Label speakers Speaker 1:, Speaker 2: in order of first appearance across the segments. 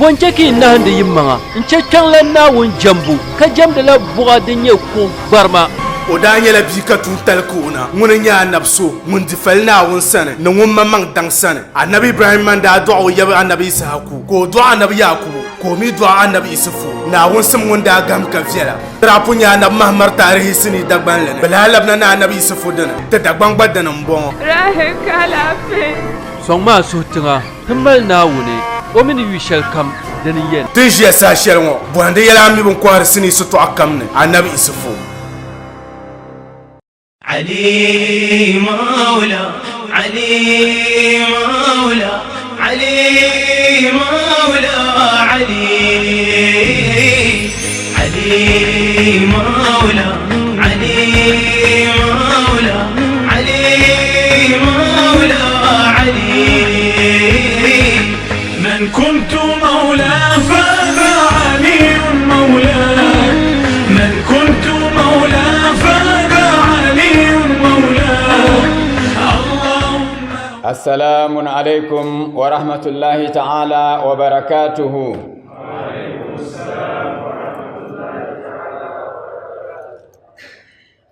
Speaker 1: Bɔ n-chɛ ka yi nahindi yimaŋa n-chɛ kpiɔŋlan Naawuni jɛmbu, ka jɛmdila buɣa din nyɛ kuɣ gbarima?
Speaker 2: O daa nyɛla bia ka tuuntali ka o na. Ŋuni n-nyɛ anabi so ŋun di fali Naawuni sani ni ŋun maŋmaŋ daŋ sani. Anabi Ibrahimma n-daa dɔɣi o yaba anabi Yisahaku, ka o dɔɣi anabi Yaakubu, ka o mi dɔɣi anabi Isufu. Naawuni sim ŋun daa gahim ka viɛla. Di daa pun nyɛ anabi Mahamar taarihi sinii Dagbanli ni. Bɛ lahi labina ni anabi Isufu dini, ti Dagbaŋ gba dini m-bɔŋɔ.
Speaker 3: Rahi ka alaafee.
Speaker 1: Sɔŋmi a suhu tiŋa ti mali Naawuni, o mi ni yu shɛlikam dini n-yɛn.
Speaker 2: Ti ni ʒiya saha shɛli ŋɔ, bɔhindi yɛla a mi bɛ ni kɔhiri sinii sitɔɣu kam ni, Anabi Isufu.
Speaker 4: Ali Mawla Ali Mawla Ali Mawla Ali Ali Mawla Ali Mawla Ali Mawla Ali من كنت مولاه فهذا علي مولاه من كنت مولاه فهذا علي مولاه اللهم
Speaker 5: السلام عليكم ورحمة الله تعالى وبركاته.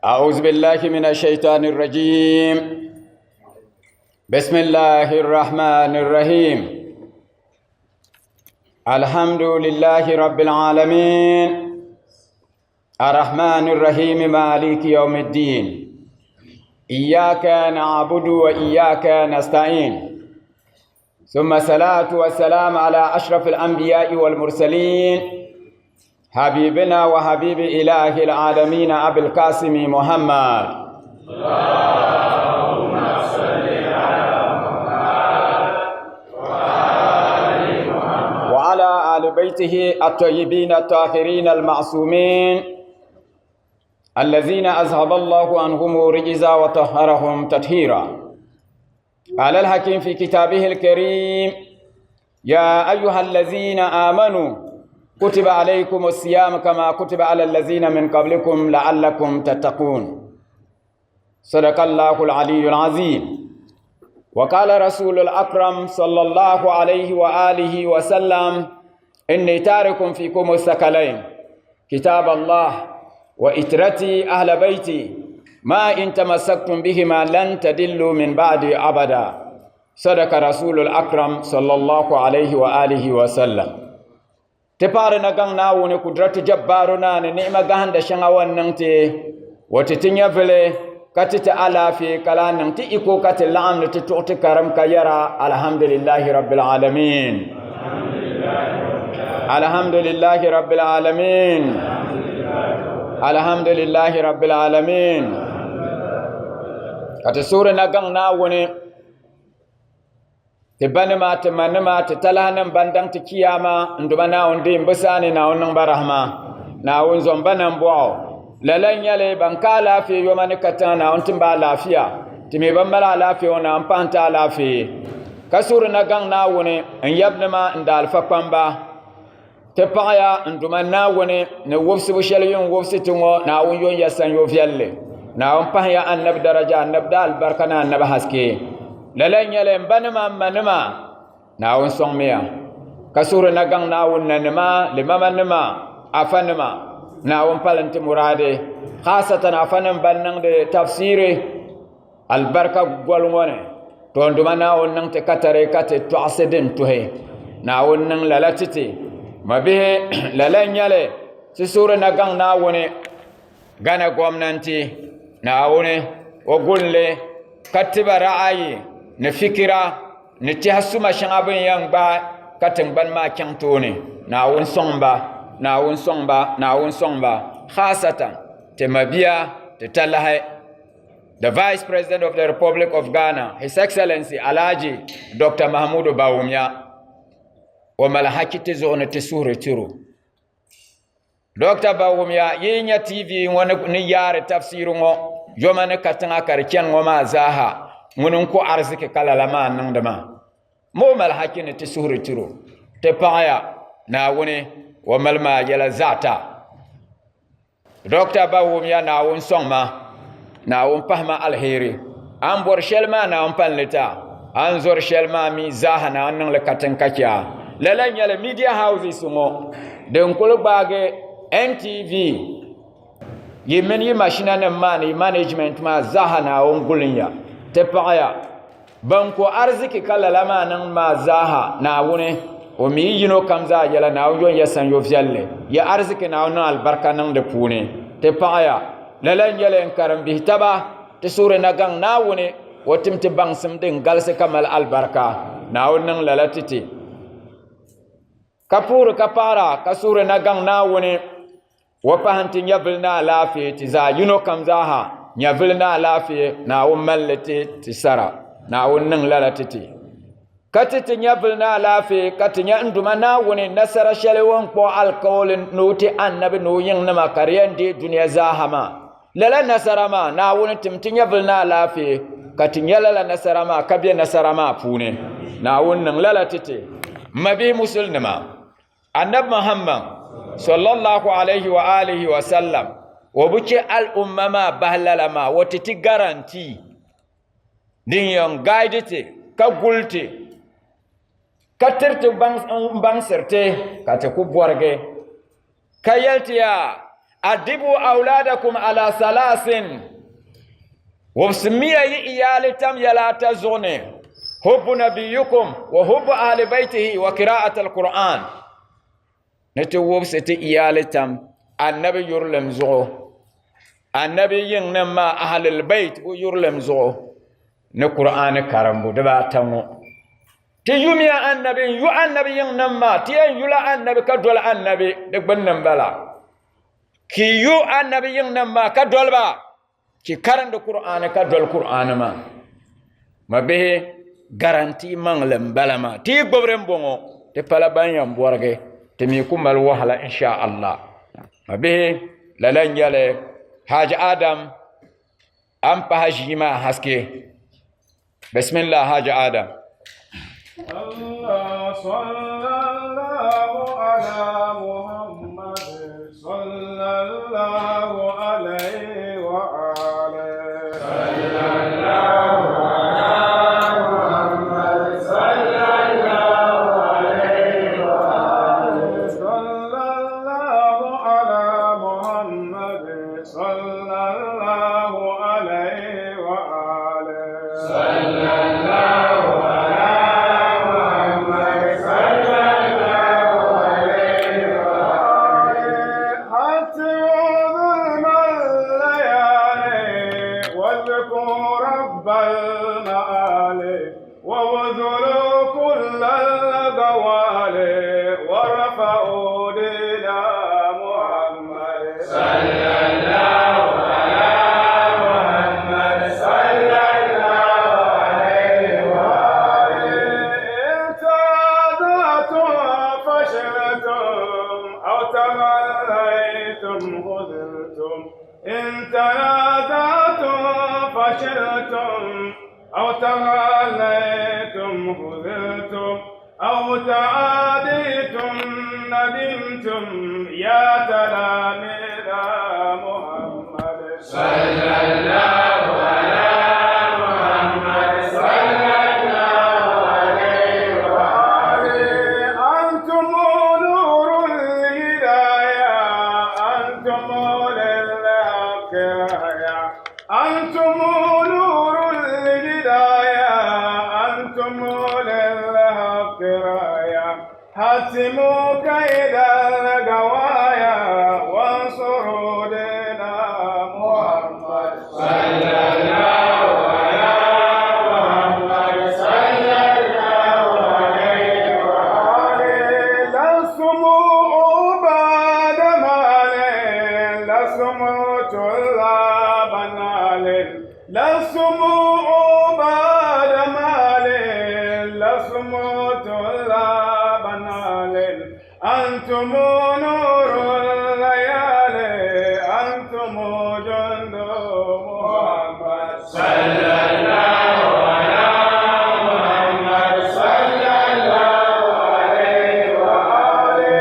Speaker 5: أعوذ بالله من الشيطان الرجيم. بسم الله الرحمن الرحيم. الحمد لله رب العالمين. الرحمن الرحيم مالك يوم الدين. إياك نعبد وإياك نستعين. ثم الصلاة والسلام على أشرف الأنبياء والمرسلين حبيبنا وحبيب إله العالمين أبي القاسم محمد.
Speaker 4: اللهم صل على محمد وآل محمد.
Speaker 5: وعلى آل بيته الطيبين الطاهرين المعصومين الذين أذهب الله عنهم رجزا وطهرهم تطهيرا. قال الحكيم في كتابه الكريم: يا أيها الذين آمنوا كتب عليكم الصيام كما كتب على الذين من قبلكم لعلكم تتقون. صدق الله العلي العظيم. وقال رسول الأكرم صلى الله عليه وآله وسلم: إني تارك فيكم الثقلين، كتاب الله وإترتي أهل بيتي، ما إن تمسكتم بهما لن تدلوا من بعدي أبدا. صدق رسول الأكرم صلى الله عليه وآله وسلم. Ti paɣiri na gaŋ Naawuni kudrati jabbaru na ni ni'ima gahinda shɛŋa wan niŋ ti o ti ti nyɛvili ka ti ti alaafee ka lahi niŋ ti iko ka ti laɣim ni ti tuɣi ti karim ka yɛra alhamdulillahi rabbil alamin. Alhamdulillahi rabbil alamin. Alhamdulillahi rabbil alamin. Ka ti suhuri na gaŋ Naawuni ti banima ti manima ti talahinim ban daŋ ti kiyama n duma Naawuni din bi saani Naawuni niŋ ba rahama Naawuni zom ba nambɔɣu. Lala n nyɛli ban ka alaafee yoma ni katiŋa Naawuni tim ba alaafia ti mi ban mali alaafee ŋɔ Naawuni pahi n-ti alaafee ka suhuri na gaŋ Naawuni n yabinima n daalifa kpamba ti paɣaya n duma Naawuni ni wubisibu shɛli yin wubisi ti ŋɔ Naawuni yon ya sanyo viɛlli Naawuni pahi ya annabi daraja annabi da alibarika ni annabi haske. Lala n nyɛli n banima n manima Naawuni sɔŋmiya ka suhuri na gaŋ Naawuni nanima limamanima afanima Naawuni pali n-ti muraadi khaasatan afanim ban niŋdi tafsiiri alibarika goli ŋɔ ni to n duma Naawuni niŋ ti katari ka ti tɔɣisi din tuhi Naawuni niŋ lala ti ti mabihi. Lala n nyɛli ti suhuri na gaŋ Naawuni Ghana gomnanti Naawuni o gulli ka tiba ra'ayi ni fikira ni tɛha suma shɛŋa bɛ ni yɛn gbaai ka tiŋgbani maa chaŋ tooni. Naawuni sɔŋ ba, Naawuni sɔŋ ba, Naawuni sɔŋ ba. Khaasatan ti mabia ti talahi the Vice President of the Republic of Ghana, His Excellency Alhaji Dr. Mahmudu Bawumia, o mali haki ti zuɣu ni ti suhuri tiri o. Dr. Bawumia, yi nya TV ŋɔ ni yaari tafsiri ŋɔ yoma ni katiŋa ka di chani ŋɔ maa zaaha, ŋuni n-ku ariziki ka lala maa niŋdi maa. Ma o mali haki ni ti suhuri tiri o. Ti paɣiya Naawuni o mali maa yɛla zaata. Dr. Bawumia, Naawuni sɔŋ ma, Naawuni pahi ma aliheri. A ni bɔri shɛli maa Naawuni pali li ti a. A ni zɔri shɛli maa mi zaaha Naawuni niŋ li katiŋ ka chɛ a. Lala n-nyɛli media houses ŋɔ din kuli gbaagi NTV yi mini yi mashina nim maa ni yi management maa zaaha Naawuni gulinya ti paɣaya. Ban ku ariziki ka lala maa niŋ maa zaaha Naawuni o mi yi yino kam zaa yɛla Naawuni yon ya sanyo viɛlli yi ariziki Naawuni niŋ alibarika niŋ di puuni ti paɣaya. Lala n-nyɛli n karimbihi taba ti suhuri na gaŋ Naawuni o tim ti baŋsim din galisi ka mali alibarika. Naawuni niŋ lala ti ti. Ka puhiri ka paɣira ka suhuri na gaŋ Naawuni o pahi nti nyɛvili ni alaafee ti zaa yino kam zaaha nyɛvili ni alaafee Naawuni mali li ti ti sara. Naawuni niŋ lala ti ti. Ka ti ti nyɛvili ni alaafee ka ti nya n Duuma Naawuni nasara shɛli o ni kpuɣi alikauli ni o ti annabi ni o yiŋnima ka di yɛn deei dunia zaaha maa. Lala nasara maa, Naawuni tim ti nyɛvili ni alaafee, ka ti nya lala nasara maa ka be nasara maa puuni. Naawuni niŋ lala ti ti. M mabihi Musulinima, Annabi Muhammad sallallahu alayhi wa alihi wa sallam, o bi che al'umma maa bahi lala maa, o ti ti guarantee din yɛn guide ti ka guli ti ka tiri ti baŋsiri ti ka ti ku bɔrigi. Ka yɛli ti ya, Adibu awladakum ala salasin, wubisimiya yi iyaali tam yɛla ata zuɣu ni, hubbu nabiyukum wa hubbu ahli baytihi wa qira'at al-Qur'an. Ni ti wubisi ti iyaali tam annabi yurilim zuɣu, annabi yiŋnim maa ahlul bayt bu yurilim zuɣu ni Qur'ani karimbu dibaata ŋɔ. Ti yumiya annabi n yu annabi yiŋnim maa, ti yɛn yula annabi ka doli annabi, di gbunni m-bala. Ki yu annabi yiŋnim maa ka doli ba, ki karindi Kur'aani ka doli Kur'aani maa. Mabihi, garanti maŋli m-bala maa. Ti yi gbubiri m-bɔŋɔ, ti pala ban yɛn bɔrigi, ti mi ku mali wahala insha Allah. Mabihi, lala n-nyɛli Haji Adam a ni pahi ʒii maa haske. Bismillah Haji Adam.
Speaker 4: Allah sallallahu ala Muhammad sallallahu alayhi wa alihi. Sallallahu ala Muhammad sallallahu alayhi wa alihi. Sallallahu ala Muhammad sallallahu alayhi wa alihi. Sallallahu ala Muhammad sallallahu alayhi wa alihi. Hatimu dhulma al-layali واذكروا رب المآل وابذلوا كل الغوالي وارفعوا دين محمد صلى الله على محمد صلى الله عليه وآله. إن تنازعتم فشلتم أو توليتم خذلتم. إن تنازعتم فشلتم أو توليتم خذلتم أو تعاديتم ندمتم يا تلاميذ محمد صلى الله على محمد صلى الله عليه وآله. أنتم نور الهداية، أنتم للحق راية، أنتم نور الهداية، أنتم للحق راية. حسموا كيد الغوايا وانصروا دين محمد صلى الله على محمد صلى الله عليه وآله. لستم عباد مال، لستم طلاب نال، لستم عباد مال، لستم طلاب نال. أنتم نور الليالي، أنتم جند محمد صلى الله على محمد صلى الله عليه وآله.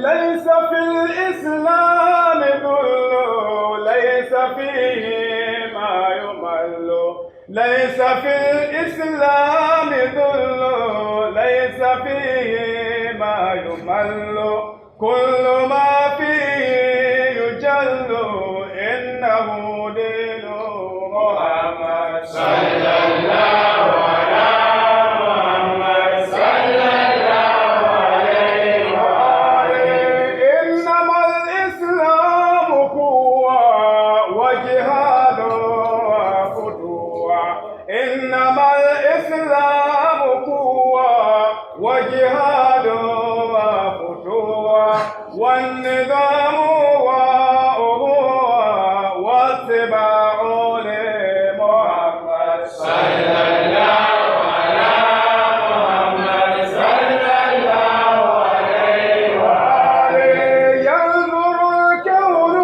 Speaker 4: ليس في الإسلام ذل، ليس فيه ما يمل، ليس في الإسلام ذل، ليس فيه ما يمل كل ما فيه يجل إنه دين محمد صلى الله على محمد صلى الله عليه وآله إنما الإسلام قوة وجهاد وفتوة إنما الإسلام قوة وجهاد وفتوة والنظام وأخوة واتباع لمحمد صلى الله على محمد صلى الله عليه وآله ينظر الكون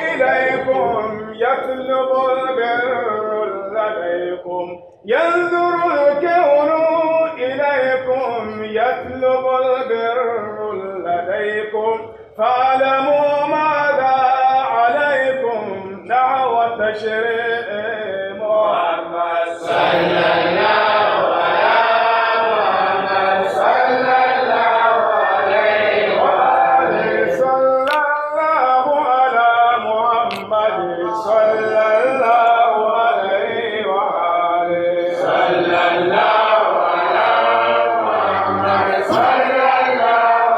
Speaker 4: إليكم يطلب البر لديكم ينظر الكون إليكم يطلب البر لديكم فاعلموا ماذا عليكم نحو تشريع محمد صلى الله على محمد صلى الله عليه وآله صلى الله على محمد صلى الله عليه وآله صلى الله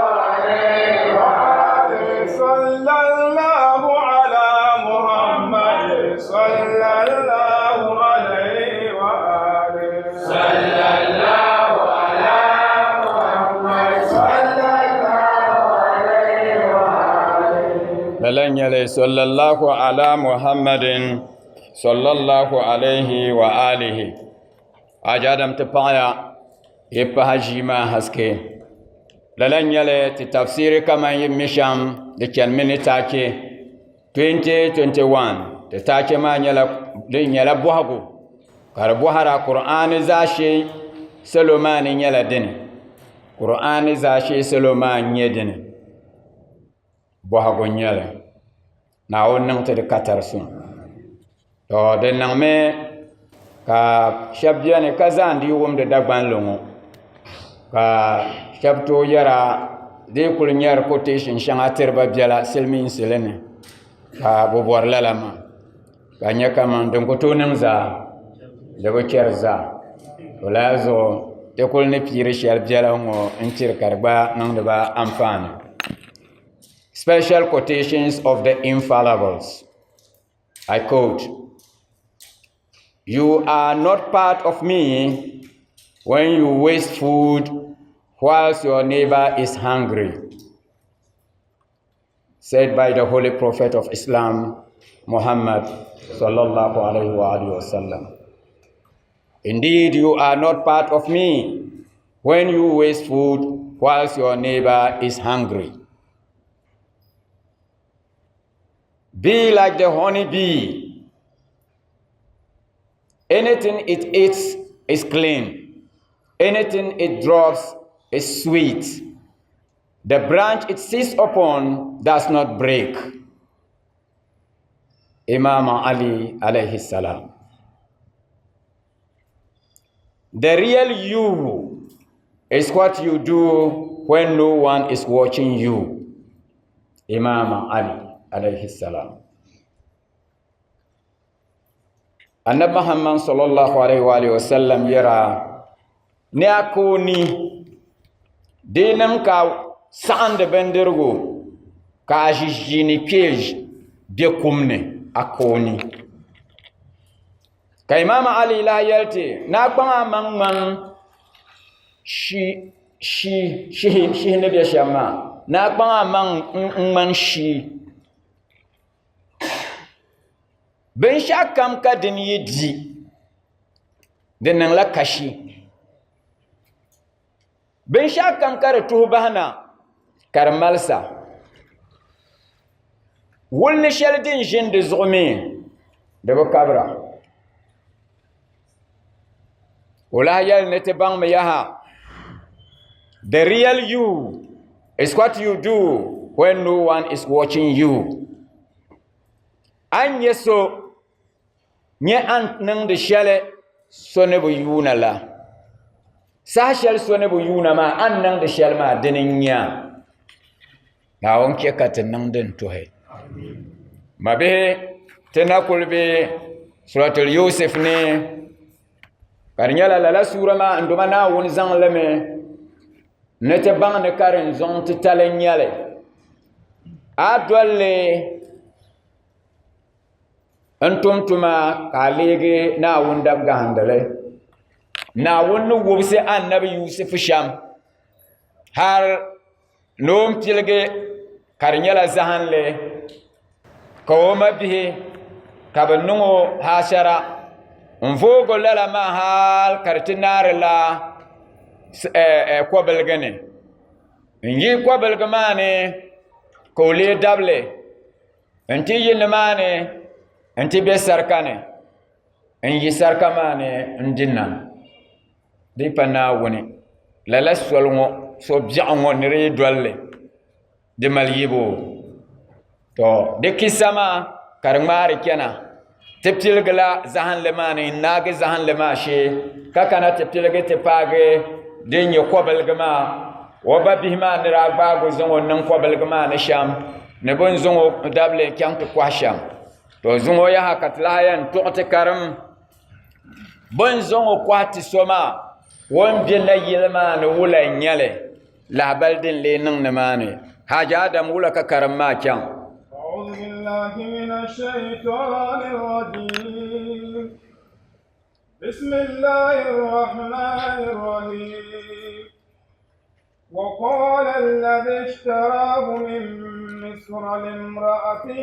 Speaker 4: على محمد صلى الله عليه وآله صلى الله على محمد صلى الله عليه وآله صلى الله على محمد صلى الله عليه وآله
Speaker 5: Lala n-nyɛli sallallahu ala Muhammadin sallallahu alayhi wa alihi. Haji Adam ti paɣiya yi pahi ʒii maa haske. Lala n-nyɛli ti tafsiri kaman yi mi shɛm di chanimi ni taake 2021 ti taake maa nyɛla di nyɛla bɔhigu ka di bɔhira Kur'aani zaashee salo maa ni nyɛla dini Kur'aani zaashee salo maa n-nyɛ dini bɔhigu n-nyɛli Naawuni niŋ ti di katarisi to di niŋmi ka shɛba beni ka zaandi wumdi Dagbanli ŋɔ ka shɛba tooi yɛra di yi kuli nyari quotation shɛŋa tiri ba biɛla silimiinsili ni ka bɛ bɔri lala maa ka nya kaman din ku tooi niŋ zaa di bi chɛri zaa to lala zuɣu ti kuli ni piiri shɛli biɛla ŋɔ n-tiri ka di gba niŋdi ba anfaani. Special quotations of the infallibles. I quote, You are not part of me when you waste food whilst your neighbor is hungry. Said by the Holy Prophet of Islam, Muhammad sallallahu alayhi wa alihi wasallam. Indeed, you are not part of me when you waste food whilst your neighbor is hungry. Be like the honey bee. Anything it eats is clean. Anything it drops is sweet. The branch it sits upon does not break. Imam Ali alayhi salam. The real you is what you do when no one is watching you. Imam Ali alayhi salam. Annabi Muhammad sallallahu alayhi wa alihi wasallam yɛra ni a ka o ni di niŋ ka saɣindi bindirigu ka a ʒi ʒiini kpee be kum ni a ka o ni ka Imam Ali lahi yɛli ti ni a kpaŋ a maŋ ŋmani shihi ni be shɛm maa ni a kpaŋ a maŋ ŋmani shii Binshɛɣu kam ka dini yi di di niŋla kashi binshɛɣu kam ka di tuhi bahina ka di malisa wulli shɛli din ʒini di zuɣu mii di bi kabira o lahi yɛli ni ti baŋmi yaha the real you is what you do when no one is watching you a ni nyɛ so nyɛ a ni niŋdi shɛli so ni bi yuuna la saha shɛli so ni bi yuuna maa a ni niŋdi shɛli maa dini n-nyɛ a. Naawuni chɛ ka ti niŋ din tuhi. Mabihi ti na kuli be Suratul Yusuf ni ka di nyɛla lala suura maa n duma Naawuni zaŋ li mi ni ti baŋ ni karinzuŋ titali n nyɛli. A doli li n tum tuma ka a leegi Naawuni dabgahindili. Naawuni ni wubisi Annabi Yusufu shɛm hal ni o ni piligi ka di nyɛla zahinli ka o mabihi ka bɛ niŋ o haashara n-vooi o lala maa hal ka di ti naarila kɔbiligi ni. N-yi kɔbiligi maa ni ka o leei dabili nti yi nimaani nti be sarika ni n-yi sarika maa ni n-di nam. Di pa Naawuni lala soli ŋɔ so biɛɣu ŋɔ ni di yi doli li di mali yibu to di kisa maa ka di ŋmaari chana ti piligila zahinli maa ni n-naagi zahinli maa shee ka kana ti piligi ti paagi din nyɛ kɔbiligi maa o ba bihi maa ni daa gbaagi o zaŋ o niŋ kɔbiligi maa ni shɛm ni bɛ ni zaŋ o dabili chaŋ ti kɔhi shɛm to zuŋɔ yaha ka ti lahi yɛn tuɣi ti karim Bɛ ni zaŋ o kɔhi ti so maa, o ni be nayili maa ni wula n-nyɛ li? Lahibali din lee niŋ nimaani. Haji Adam wula ka karim maa chaŋ?
Speaker 4: أعوذ بالله من الشيطان الرجيم بسم الله الرحمن الرحيم وقال الذي اشتراه من مصر لامرأته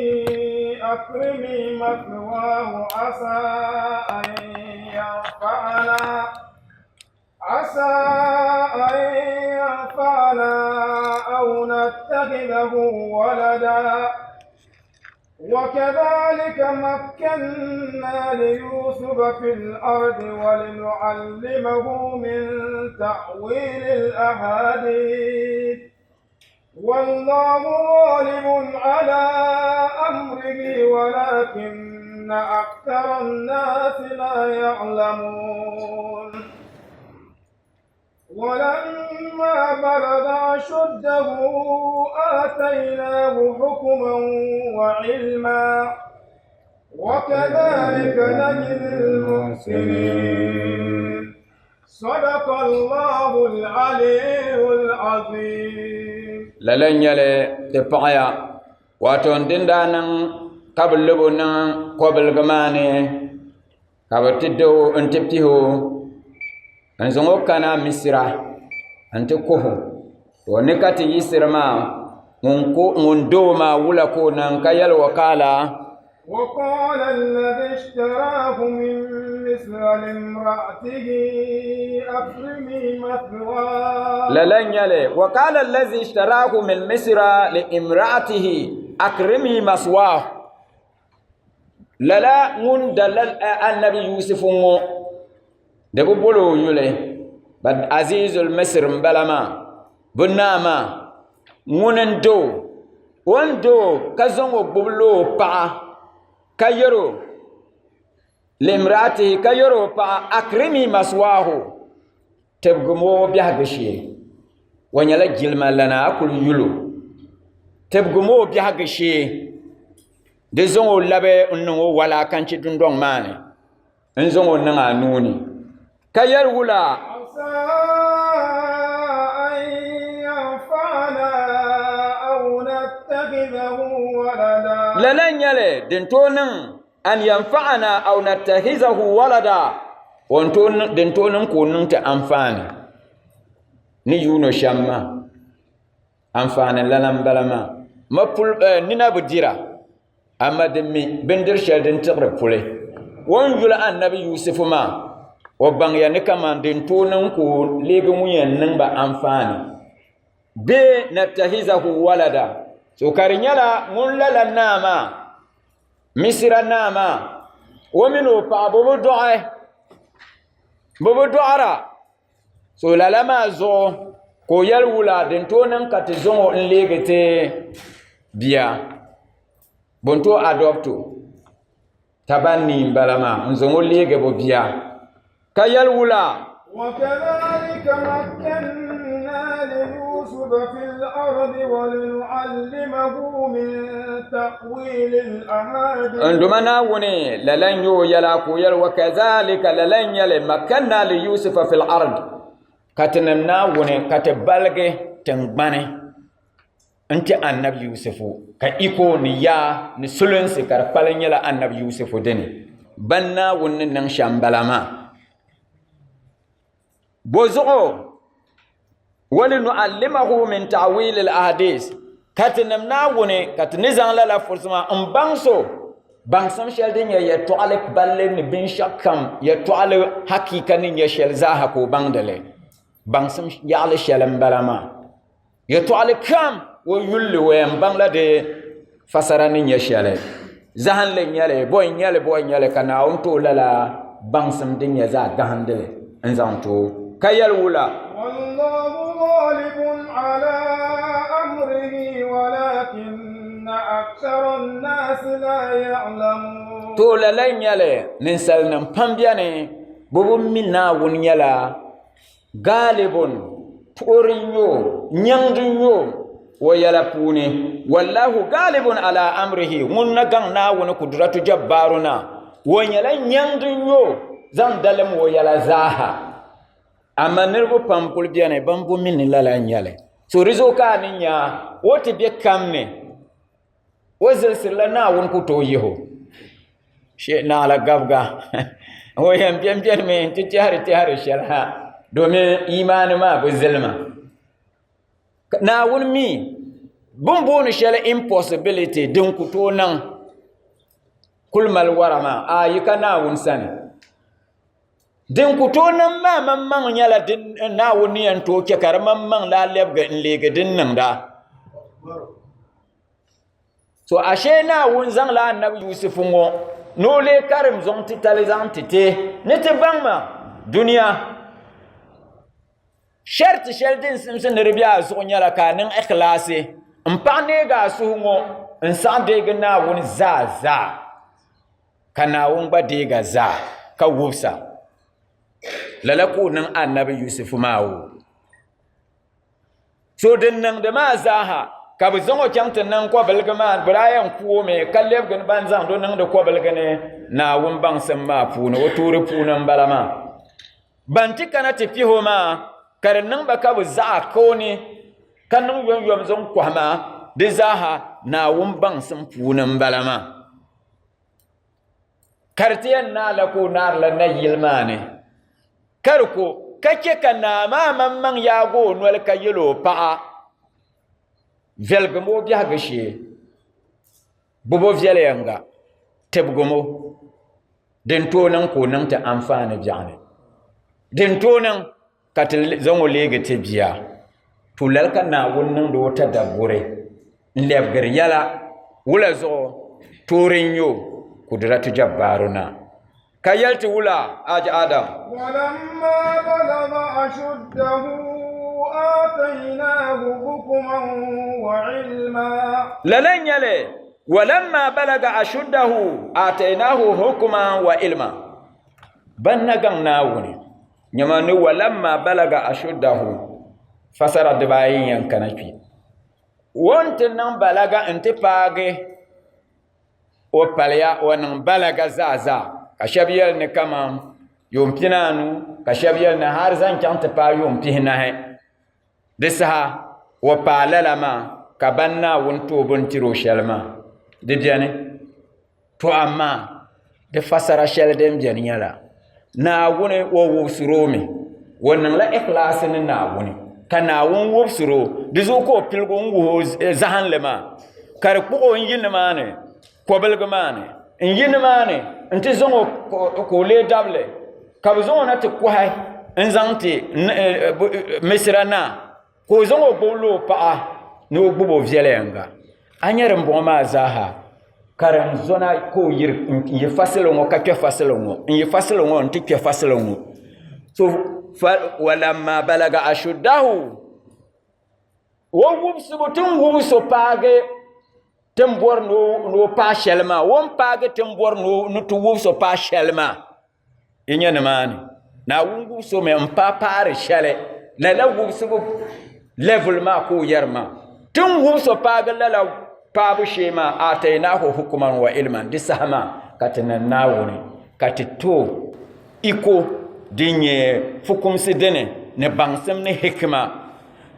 Speaker 4: أكرمي مثواه عسى أن ينفعنا عسى أن ينفعنا أو نتخذه ولدا وكذلك مكنا ليوسف في الأرض ولنعلمه من تأويل الأحاديث والله غالب على أمره ولكن أكثر الناس لا يعلمون ولما بلغ أشده آتيناه حكما وعلما وكذلك نجزي المحسنين صدق الله العلي العظيم
Speaker 5: lala n-nyɛli ti paɣiya wato din daa niŋ ka bɛ lab o niŋ kɔbiligi maa ni ka bɛ ti da o nti pihi o n-zaŋ o kana Misira nti kuhi o. To ni ka ti yiɣisiri maa, ŋun da o maa wula ka o niŋ ka yɛli o kaala?
Speaker 4: وقال الذي اشتراه من مصر لامرأته أكرمي مثواه
Speaker 5: Lala n-nyɛli وقال الذي اشتراه من مصر لامرأته أكرمي مثواه Lala ŋun da anabi Yusufu ŋɔ di bi boli o yuli but Azizul Misir n bala maa bi naa maa ŋuni n da o o ni da o ka zaŋ o gbubi la o paɣa ka yɛri o limraatihi ka yɛri o paɣa akrimi maswaahu tibigimi o biɛhigu shee o nyɛla jilima lana a kuli yuli o tibigimi o biɛhigu shee di zaŋ o labi n niŋ o walakanchi dundɔŋ maa ni n zaŋ o niŋ a nuu ni ka yɛli wula
Speaker 4: عسى أن ينفعنا أو نتخذه ولدا
Speaker 5: lala n nyɛli din tooi niŋ an yanfa'ana aw nattahizahu walada din tooi niŋ ka o niŋ ti anfaani ni yuuno shɛm maa anfaani lana n bala maa ma puli eh, nina bi dira amma din mi bindiri shɛli din tiɣiri puli o ni yuli annabi yusufu maa o baŋya ni kaman din tooi niŋ ka o leegi ŋun yɛn niŋ ba anfaani bee nattahizahu walada so ka di nyɛla ŋun lala naa maa Misira naa maa o mini o paɣa bɛ bi dɔɣi bɛ bi dɔɣira so lala maa zuɣu ka o yɛli wula din tooi niŋ ka ti zaŋ o n-leegi ti bia bɛ ni tooi adopt o tabanni m-bala maa n-zaŋ o leegi bɛ bia ka yɛli wula
Speaker 4: وكذلك مكنا ليوسف ليوسف في الأرض ولنعلمه من تأويل الأحاديث
Speaker 5: N duma Naawuni lala n-nyɛ o yɛla ka o yɛli wa kazalika lala n-nyɛ li makkanna li Yusufa fil ard ka tinim Naawuni ka ti baligi tiŋgbani n-ti anabi Yusufu ka iko ni yaa ni sulinsi ka di kpalim nyɛla anabi Yusufu dini ban Naawuni ni niŋ shɛm m-bala maa. Bozuɣu walinuallimahu min ta'wili al-ahadith ka tinim Naawuni ka ti ni zaŋ lala furisi maa n baŋ so baŋsim shɛli din nyɛ yɛltɔɣali balli ni binshɛɣu kam yɛltɔɣali hakika ni nyɛ shɛli zaaha ka o baŋdi li baŋsim yaɣali shɛli n bala maa yɛltɔɣali kam o yulli o yɛn baŋla di fasara ni nyɛ shɛli zahinli n nyɛli bo n nyɛli bo n nyɛli ka Naawuni ti o lala baŋsim din nyɛ zaɣ gahindili n zaŋ ti o ka yɛli wula
Speaker 4: والله غالب على أمره ولكن أكثر الناس لا يعلمون
Speaker 5: to lala n nyɛli ninsalinim pam bɛni bɛ bi mi Naawuni nyɛla Gaalibun, puɣiri n-nyɛ o, nyaŋdi n-nyɛ o, o yɛla puuni. Wallahu gaalibun ala amrihi, ŋun na gaŋ Naawuni kudratu jabbaaru na, o nyɛla nyaŋdi n-nyɛ o zaŋ dalim o yɛla zaaha. Amaa niriba pam kuli beni ban bi mi ni lala n-nyɛ li. So di zuɣu ka a ni nya o ti be kam ni, o zilsirila Naawuni ku tooi yihi o. Shee naɣila gabiga o yɛn bɛni bɛnimi nti tɛhiri tɛhiri shɛli ha domin imaani maa bi zilima Naawuni mi bɛ ni booni shɛli impossibility din ku tooi niŋ kuli mali wara maa ayi ka Naawuni sani din ku tooi niŋ maa maŋmaŋ nyɛla din Naawuni ni yɛn tooi chɛ ka di maŋmaŋ laa lɛbigi n-leegi din niŋda. To ashe Naawuni zaŋla anabi Yusufu ŋɔ ni o lee karim zuŋ titali zaŋ ti ti ni ti baŋ ma dunia. Sharti shɛli din simsi ni di be a zuɣu nyɛla ka a niŋ ikhlaasi m-paɣi neegi a suhu ŋɔ n-saɣi deegi Naawuni zaa zaa ka Naawuni gba deegi a zaa ka wubisa. Lala ka o niŋ anabi Yusufu maa o. So din niŋdi maa zaaha ka bɛ zaŋ o chaŋ ti niŋ kɔbiligi maa ni, bɛ daa yɛn ku o mi ka lɛbigi ban zaŋdi o niŋdi kɔbiligi ni Naawuni baŋsim maa puuni, o tuuri puuni m-bala maa. Ban ti kana ti kpihi o maa ka di niŋ ba ka bɛ zaɣa ka o ni ka niŋ yomyom zaŋ kɔhi maa, di zaaha Naawuni baŋsim puuni m-bala maa. Ka di ti yɛn naala ka o naarila nayili maa ni ka di ko ka chɛ ka naa maa maŋmaŋ yaagi o noli ka yɛl o paɣa viɛligim o biɛhigu shee gbubi o viɛnyɛliŋga tibigim o din tooi niŋ ka o niŋ ti anfaani biɛɣuni din tooi niŋ ka ti zaŋ o leegi ti bia to lala ka Naawuni niŋdi o tadabburi n lɛbigiri yɛla wula zuɣu toori n nyɛ o kudiratu jabbaaru na ka yɛli ti wula Haji Adam.
Speaker 4: ولما بلغ أشده آتيناه حكما وعلما
Speaker 5: lala n nyɛli walamma balaga ashuddahu atainahu hukman wa ilma ban na gaŋ Naawuni Nyama ni walamma balaga ashuddahu fasara dibaayi n yɛn kana kpi o ni ti niŋ balaga n ti paagi o paliya o niŋ balaga zaa zaa ka shab yɛli ni kaman yuun pinaanu ka shab yɛli ni hali zaŋ chaŋ ti paai yuun pihinahi di saha o paai lala maa ka ban Naawuni ti o bini tiri o shɛli maa di biɛni To amaa di fasara shɛli din biɛni nyɛla Naawuni o wubisiri o mi o niŋla ikhlaasi ni Naawuni ka Naawuni wubisiri o di zuɣu ka o piligi n wuhi o zahinli maa ka di kpuɣi o n yi nimaani kobiligi maa ni n yi nimaani n ti zaŋ o ka o lee dabili ka bi zaŋ o na ti kohi n zaŋ ti Misira naa ka o zaŋ o gbubi la o paɣa ni o gbubi o viɛnyɛlinga a nyɛ din bɔŋɔ maa zaaha karim zona ka o yiri n yi fasili ŋɔ ka kpɛ fasili ŋɔ n yi fasili ŋɔ n ti kpɛ fasili ŋɔ so walamma balaga ashuddahu o wubisibu ti ni wubisi o paagi ti ni bɔri ni o paai shɛli maa o ni paagi ti ni bɔri ni ti wubisi o paai shɛli maa Yi nya nimaani, Naawuni wubisi o mi m-paai paari shɛli. Lala wubisibu Level maa ka o yɛri maa. Ti ni wum so paagi lala paabu shee maa, aatainaahu hukman wa ilman, di saha maa ka ti niŋ Naawuni ka ti ti o iko din nyɛ fukumsi dini ni baŋsim ni hikima.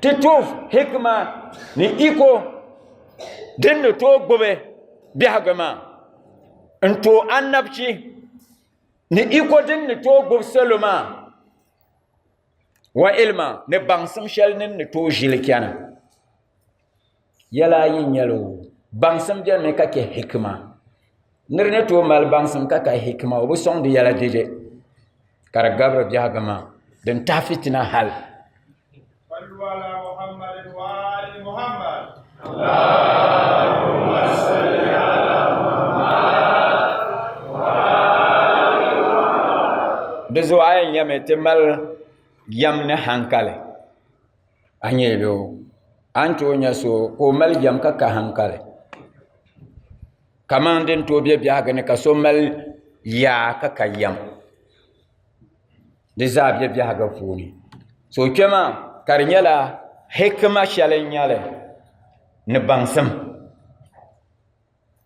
Speaker 5: Ti ti o hikima ni iko din ni tooi gbubi biɛhigu maa n-ti o anabchi ni iko din ni tooi gbubi salo maa. Wa ilma ni baŋsim shɛli ni ni tooi ʒili chana. Yɛla ayi n nyɛli o baŋsim biɛni mi ka chɛ hikima. Nir ni tooi mali baŋsim ka ka hikima o bi sɔŋdi yɛla dede ka di gabiri biɛhigu maa din tahi fitina hali. Di zuɣu a yɛn nyɛmi ti mali yɛm ni hankali a nyɛ bɛ o a ni tooi nyɛ so ka o mali yɛm ka ka hankali kamani din tooi bɛ biɛhigu ni ka so mali yaa ka ka yɛm Di zaa bɛ biɛhigu puuni so kpɛ maa ka di nyɛla hikima shɛli n nyɛli ni baŋsim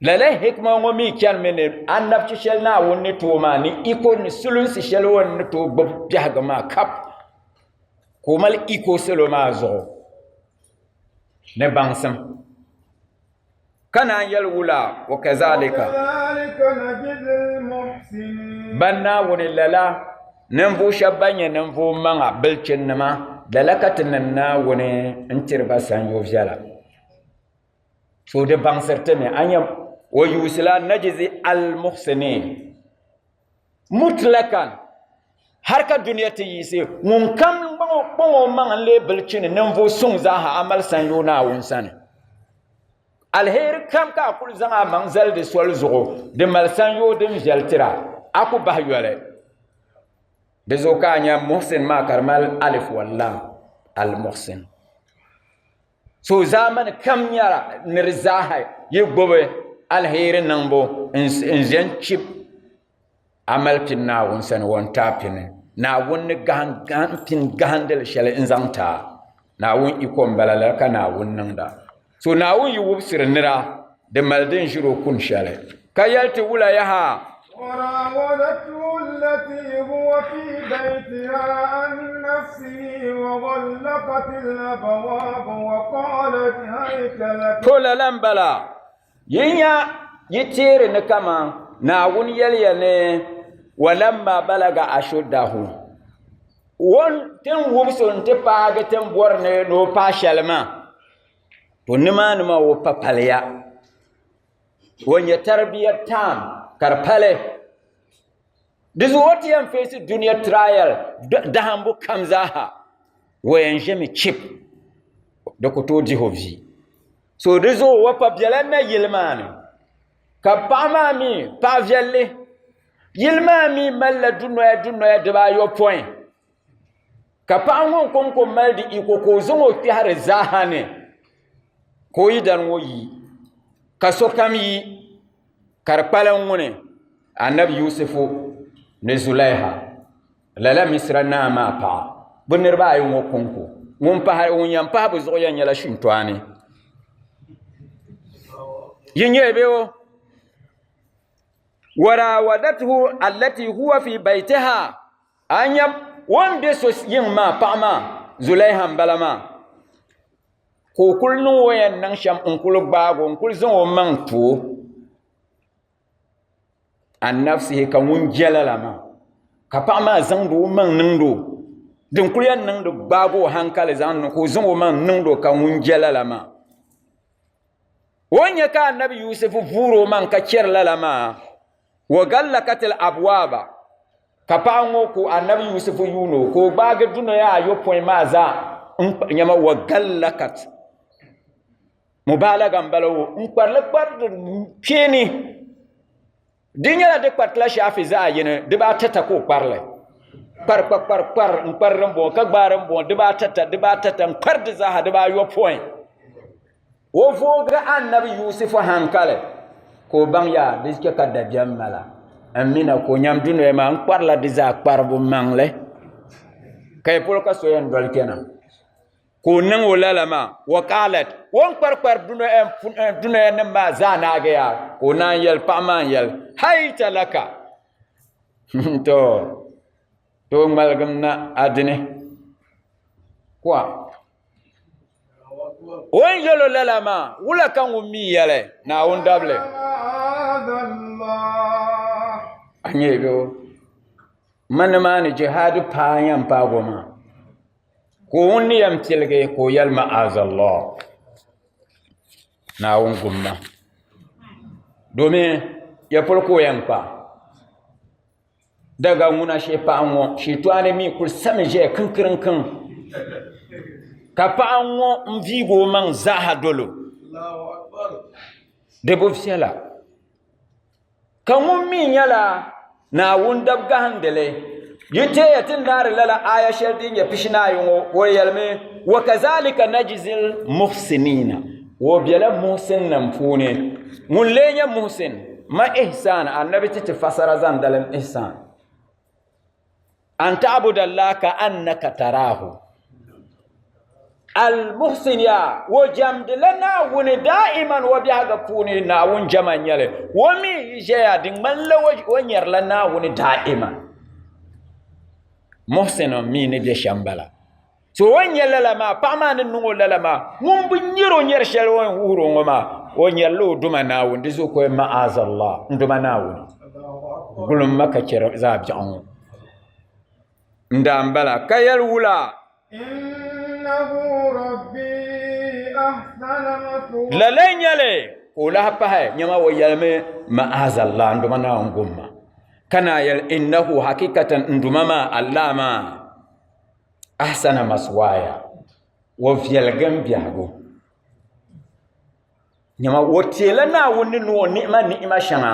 Speaker 5: lala hikima ŋɔ mii chɛnimi ni anabchi shɛli Naawuni ni ti o maa ni iko ni sulinsi shɛli o ni tooi gbubi biɛhigu maa kap ka o mali iko salo maa zuɣu ni baŋsim. Ka naan yɛli wula, wa kazalika. Ban Naawuni lala, ninvuɣu shɛba ban nyɛ ninvuɣu maŋa bilchinnima, lala ka ti niŋ Naawuni n-tiri ba sanyo viɛla. So di baŋsiri ti mi, a nya o yuusila najzi al-muhsinin mutlakan har ka dunia ti yiɣisi ŋun kam kpaŋ o maŋ n-leei bilchini ninvuɣu suŋ zaaha a mali sanyoo Naawuni sani. Aliheri kam ka a kuli zaŋ a maŋ zali di soli zuɣu, di mali sanyoo din viɛli tira, a ku bahi yoli. Di zuɣu ka a nya Muhsin maa ka di mali alif wa lam, al-Muhsin. So zaamani kam nyɛla ni di zaaha yi gbubi aliheri niŋbu n-ʒe n-chib a mali pini Naawuni sani o ni ti a pini. Naawuni ni pini gahindili shɛli n-zaŋ ti a. Naawuni iko m-bala lala ka Naawuni niŋda. So Naawuni yi wubisiri nira, di mali din ʒiri o kuni shɛli. Ka yɛli ti wula yaha?
Speaker 4: وراودته التي هو في بيتها عن نفسه وغلقت الأبواب وقالت هيت لك
Speaker 5: To lala m-bala. Yi nya yi teeri ni kaman Naawuni yɛliya ni, Walamma balaga ashuddahu, o ni ti wubis o nti paagi ti ni bɔri ni o paai shɛli maa, to nimaani maa o pa paliya. O nya tarbiya taam ka di pali. Di zuɣu o ti yɛn feesi dunia trial dahimbu kam zaaha, o yɛn ʒimi chip di ku tooi dihi o vi. So di zuɣu o pa bela nayili maa ni ka paɣa maa mi paɣa viɛlli yili maa mi malila dunoya dunoya dibaayopɔin ka paɣa ŋɔ kɔŋko mali di iko ka o zaŋ o kpɛhiri zaaha ni ka o yidana ŋɔ yi ka sokam yi ka di kpalim ŋuni anabi Yusufu ni Zulaiha lala Misira naa maa paɣa bɛ niriba ayi ŋɔ kɔŋko ŋun yɛn pahi bɛ zuɣu yɛn nyɛla shintɔɣani yi nyɛ bɛ o warawadatuhu allati huwa fi baytiha a nya o ni be so yiŋ maa paɣa maa Zulaiha m-bala maa ka o kuli niŋ o yɛn niŋ shɛm n-kuli gbaagi o n-kuli zaŋ o maŋ ti o an nafsihi ka ŋun je lala maa ka paɣa maa zaŋdi o maŋ niŋdi o din kuli yɛn niŋdi gbaagi o hankali zaŋ niŋ ka o zaŋ o maŋ niŋdi o ka ŋun je lala maa o ni nya ka anabi Yusufu vuuri o maŋ ka chɛri lala maa wa gallakatil abwaaba ka paɣa ŋɔ ka anabi Yusufu yuuni o ka o gbaagi dunoya ayopɔin maa zaa nyama wa gallakat Mubalaga n-bala o, n kparili kpariti kpeeni. Di nyɛla di kparitila shaafi zaɣ yini, dibaatata ka o kparili. Kpari kpa kpari kpari n kpari din bɔŋɔ ka gbaai din bɔŋɔ dibaatata dibaatata n kpari di zaaha dibaayopɔin. O voogi Annabi Yusufu hankali ka o baŋ yaa di chɛ ka dabiɛm mala n mina ka o nyam dunoya maa n kparila di zaa kparibu maŋli ka yi polo ka so yɛn doli kpɛna. Ka o niŋ o lala maa, wa qaalat, o ni kparikpari dunoya nim maa zaa naagi yaa, ka o naan yɛli paɣa maa n-yɛli, hayta laka, to to ŋmaligim na a dini kuwa. O ni yɛl o lala maa, wula ka ŋun mi yɛli Naawuni dabili? A nyɛ bɛ o ma nimaani jihaadu paai yɛn paagi o maa. Ka o ŋun ni yɛn piligi ka o yɛli ma'azallah, Naawuni gum ma, domin ya polo ka o yɛn kpa. Daga ŋuna shee paɣa ŋɔ shitoani mi kuli sami ʒɛya kinkirinkiŋ ka paɣa ŋɔ n viigi o maŋ zaaha dolo di bi viɛla Ka ŋun mi nyɛla Naawuni dab gahindili. Yi teeya ti ni naari lala aaya shɛli din nyɛ pishinaayi ŋɔ, o yɛlimi, Wa kazalika najzil muhsinina, o bela muhsinnim puuni. Ŋun lee nyɛ muhsin? Ma ihsan, Annabi ti ti fasara zaŋ dalim ihsan. An ta'buda Allah ka annaka tarahu. Al-Muhsin ya o jɛmdila Naawuni daa'iman o biɛhigu puuni Naawuni jɛma n-nyɛli o mi yi ʒɛya di ŋmanila o nyarila Naawuni daa'iman. Muhsin mi ni bɛ shɛm bala. So o ni nyɛ lala maa paɣa maa ni niŋ o lala maa ŋun bi nyɛri o nyɛri shɛli o ni wuhiri o ŋɔ maa o nyɛrila o duma Naawuni di zuɣu ka o yɛli ma'azallah n duma Naawuni gulim ma ka chɛri zaɣ biɛɣu ŋɔ n daa n bala ka yɛli wula lala n nyɛli ka o lahi pahi nyɛma o yɛlimi ma'azallah n duma Naawuni gum ma ka naa yɛli innahu hakikatan n duma maa Allah maa ahsana maswaya o viɛlgim biɛhigu nyama o teela Naawuni ni niŋ o ni'ima ni'ima shɛŋa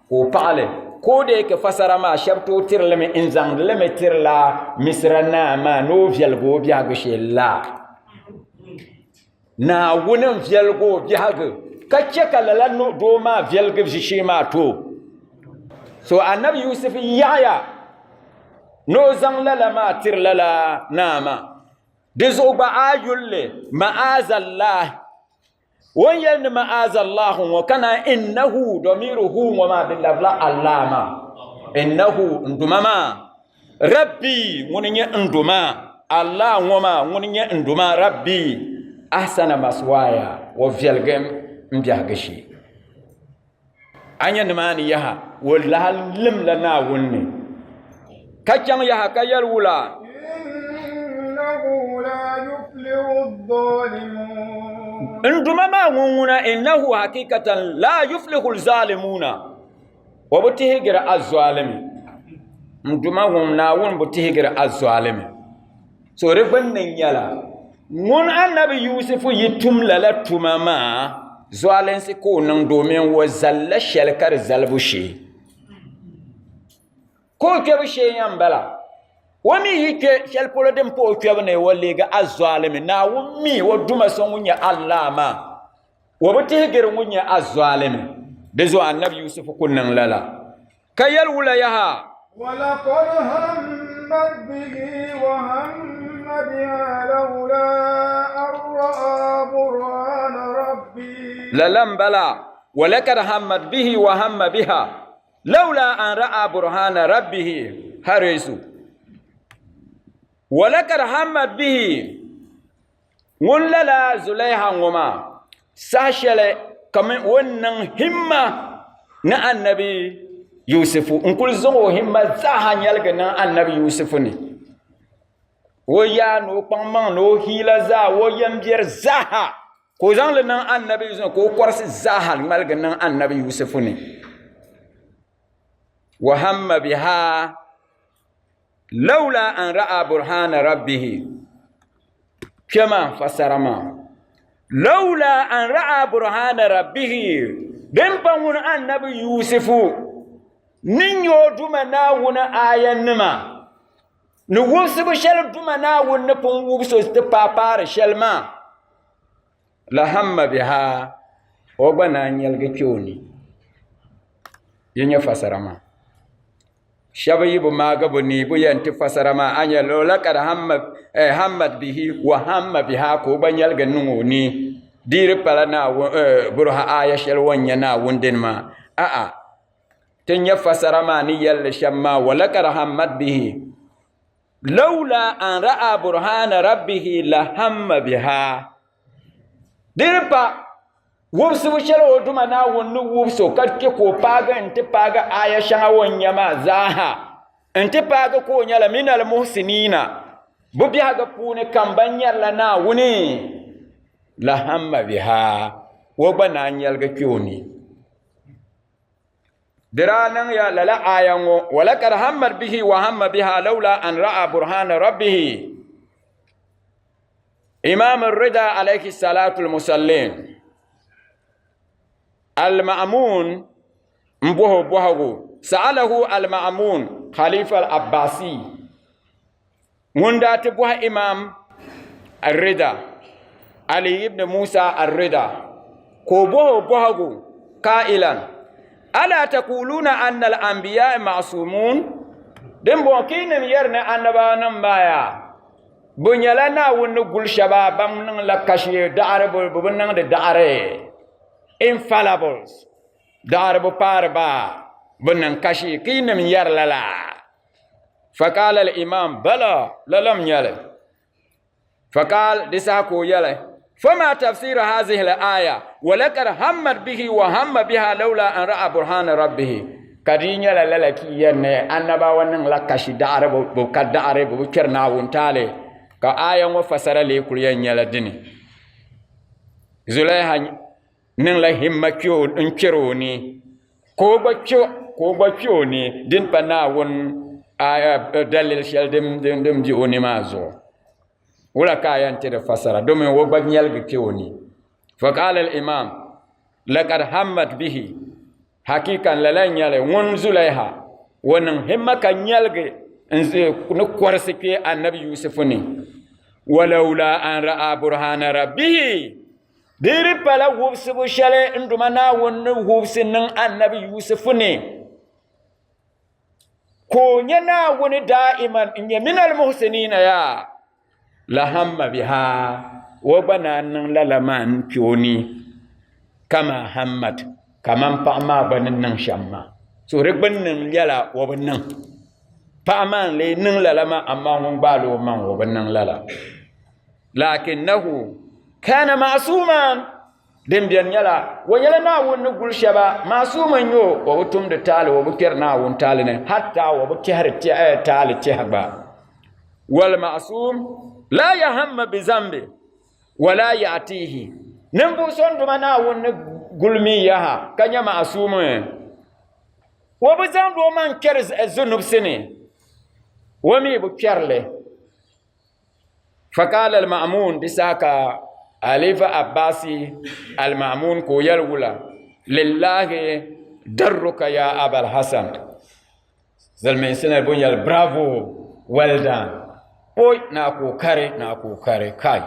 Speaker 5: ka o paɣi li ka o dee ka fasara maa shɛba tooi tiri li mi n zaŋdi li mi tirila Misira naa maa ni o viɛlgi o biɛhigu shee la Naawuni n viɛlgi o biɛhigu ka chɛ ka lala doo maa viɛlgi ʒishee maa ti o so anabi Yusuf yaɣaya ni o zaŋ lala maa tiri lala naa maa di zuɣu gba a yulli ma'azallah o ni yɛli ni ma'azallah ŋɔ ka naan innahu domiru hu ŋɔ maa di labila Allah maa innahu n duma maa rabbi ŋuni nyɛ n duma Allah ŋɔ maa ŋuni nyɛ n duma rabbi ahsana maswaya o viɛligi n biɛhigu shee A nya nimaani yaha, o lahi limla Naawuni ni, ka chaŋ yaha ka yɛli wula? N Duuma maa ŋun ŋuna, innahu hakikatan laa yuflihu zalimuuna, o bi tihigiri azzalimi. N Duuma ŋun Naawuni bi tihigiri azzalimi. So di gbunni nyɛla ŋun anabi Yusufu yi tum lala tuma maa zualinsi ka o niŋ domin o zalila shɛli ka di zalibu shee ka o kpɛbu shee yɛn bala o mi yi kpɛ shɛli polo din pa o kpɛbu ni o leegi azalimi Naawuni mi o duma so ŋun nyɛ Allah maa o bi tihigiri ŋun nyɛ azalimi di zuɣu anabi Yusufu ku niŋ lala Ka yɛli wula yaha?
Speaker 4: ولقد همت به وهم بها لولا أن رأى برهان ربه
Speaker 5: Lala m-bala, walakad hammat bihi wa hamma biha lawla an ra'a burhana rabbihi harisu. Walakad hammat bihi ŋun lala Zulaiha ŋɔ maa saha shɛli kaman o ni niŋ himma ni anabi Yusufu n kuli zaŋ o himma zaaha nyɛligi niŋ anabi Yusufu ni o yaa ni o kpaŋmaŋ ni o hiila zaa o yɛmbiɛri zaaha ka o zaŋli niŋ anabi Yusufu ni ka o kɔrisi zaaha ŋmaligi niŋ anabi Yusufu ni wa hamma biha Laula an ra'a burhana rabbihi kpɛma fasara maa laula an ra'a burhana rabbihi din pa ŋun annabi yusufu ni nyɛ o duma naawuni ayanima ni wubisibu shɛli duma naawuni ni pun wubisi o ti paapaari shɛli maa la hamma biha o gba naan nyɛligi kpe o ni yi nyɛ fasara maa. Shɛba yi bi maagi bi ni bi yɛn ti fasara maa, a nya walakad hammat bihi wa hamma biha, ka o gba nyɛligi niŋ o ni. Di di pala Naawuni burha aaya shɛli o ni nya Naawuni dini maa. A'a, ti nya fasara maa ni yɛli li shɛm maa, walakad hammat bihi lawla an ra'a burhana rabbihi la hamma biha. Di di pa wubisibu shɛli o Duuma Naawuni ni wubisi o ka chɛ ka o paagi nti paagi aaya shɛŋa o ni nya maa zaaha nti paagi ka o nyɛla minal muhsinina, bɛ biɛhigu puuni kam ban nyarila Naawuni, la hamma biha, o gba naan nyɛligi kpe o ni. Di daa niŋya lala aaya ŋɔ, walakad hammat bihi wa hamma biha lawla an ra'a burhana rabbihi. Imam Rida alayhi salatu al-musallin al-Ma'mun m-bɔhi o bɔhigu sa'alahu al-Ma'mun Khalifa al-Abbasi ŋun daa ti bɔhi Imam Rida Ali ibn Musa al-Rida ka o bɔhi o bɔhigu qailan ala taquluna anna al-anbiya ma'sumun din bɔŋɔ ka yi nim yɛri ni annabawanim maa yaa Bɛ nyɛla Naawuni ni guli shɛba ban niŋ la kashi daɣiri bɛ bi niŋdi daɣiri infallibles daɣiri bi paari ba bɛ niŋ kashi ka yi nim yɛri lala faqala al-imam bala lala n nyɛli faqal di saha ka o yɛli fama tafsir hazihi al-aya walakad hammat bihi wa hamma biha lawla an ra'a burhana rabbihi ka di nyɛla lala ki yɛn ni annabawa niŋla kashi daɣari bi ka daɣari bi bi kpɛri Naawuni taali ka aya ŋɔ fasara lee kuli yɛn nyɛla dini Zulaiha niŋla himma n kpɛri o ni ka o gba kpɛ ka o gba kpɛ o ni din pa Naawuni dalili shɛli din bɛ o ni maa zuɣu wula ka a yɛn ti di fasara domin o gba nyɛligi kpɛ o ni faqala al-imam laqad hammat bihi hakikan lala n nyɛli ŋun Zulaiha o niŋ himma ka nyɛligi ni kɔrisi kpɛ anabi Yusufu ni walawla an ra'a burhana rabbihi di di pala wubisibu shɛli n Duuma Naawuni ni wubisi niŋ anabi Yusufu ni ka o nyɛ Naawuni daa'iman n-nyɛ minal muhsinina yaa la hamma biha o gba naan niŋ lala maa n-kpe o ni kama hammat kaman paɣa maa gba ni niŋ shɛm maa. So di gbunni n-nyɛla o bi niŋ. Paɣa maa n-lee niŋ lala maa amaa ŋun gbaali o maŋ o bi niŋ lala. Lakinnahu kana ma'suman Din beni nyɛla, o nyɛla Naawuni ni guli shɛba, maasuum n-nyɛ o, o bi tumdi taali, o bi kpɛri Naawuni taali ni, hatta o bi tɛhiri taali tɛha gba. Walma'suum laa yahamma bizambi wala ya'tiihi. Ninvuɣ so n-duma Naawuni ni guli mi yaha ka nyɛ maasuum, o bi zaŋdi o maŋ kpɛri zunubsi ni, o mi bi kpɛri li. Faqala al-Ma'mun di saha ka Halifa Abbasi al-Ma'mun ka o yɛli wula lillahi darruka ya Abal Hasan zilminsi ni bun yɛli bravo well done oi na kokari na kokari kai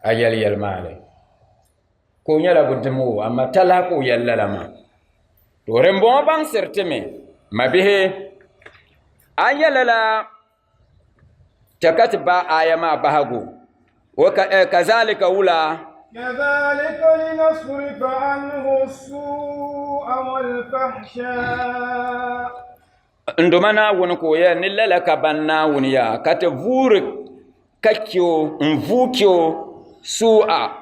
Speaker 5: a yɛli yɛli maali ka o nyɛla bi dim o amma talahi ka o yɛli lala maa to din bɔŋɔ baŋsiri ti mi mabihi a nyɛ lala Chɛ ka ti ba aaya maa bahigu. Wa kazalika wula.
Speaker 4: Kazalika linasrifa anhu su'a wal fahsha.
Speaker 5: N Duuma Naawuni ka o yɛli ni lala ka ban Naawuni yaa ka ti vuuri ka chɛ o n-vuui chɛ o su'a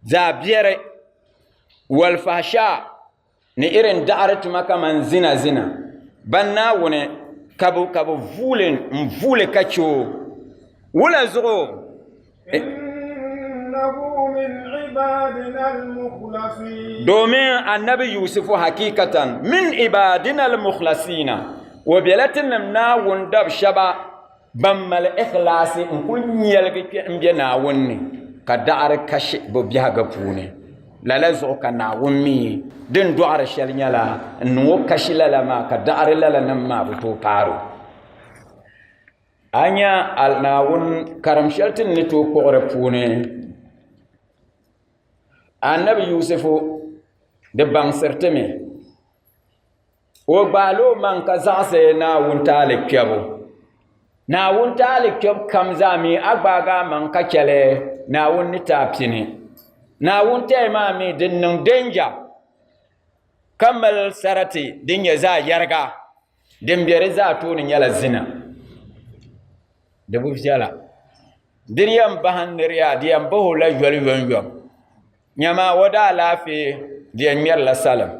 Speaker 5: zaɣ biɛri wal fahsha ni irin daɣiri tuma kaman zina zina ban Naawuni ka bɛ ka bɛ vuuli n vuuli ka chɛ o wula zuɣu. Domin Annabi Yusufu hakikatan min ibadina al-mukhlasina o bela tinim Naawuni dab shɛba ban mali ikhlaasi n kuli nyɛligi kpe m be Naawuni ni ka daɣiri kashi bɛ biɛhigu puuni. Lala zuɣu ka Naawuni mi din dɔɣiri shɛli nyɛla n niŋ o kashi lala maa ka daɣiri lala nim maa bi tooi paari o. A nya Naawuni karim shɛli ti ni tooi kpuɣi di puuni Anabi Yusufu di baŋsiri ti mi. O gbaala o maŋ ka zaɣisi Naawuni taali kpɛbu. Naawuni taali kpɛbu kam zaa mi a gbaagi a maŋ ka chɛli Naawuni ni ti a pini. Naawuni taya maa mi din niŋ dɛnja ka mali sarati din nyɛ zaɣ yɛriga din be di zaa tooni nyɛla zina. Di bi viɛla. Di ni yɛn bahi nir yaa di yɛn bahi o la yoli yomyom. Nyama o daalaafee di yɛn ŋmɛrila salim.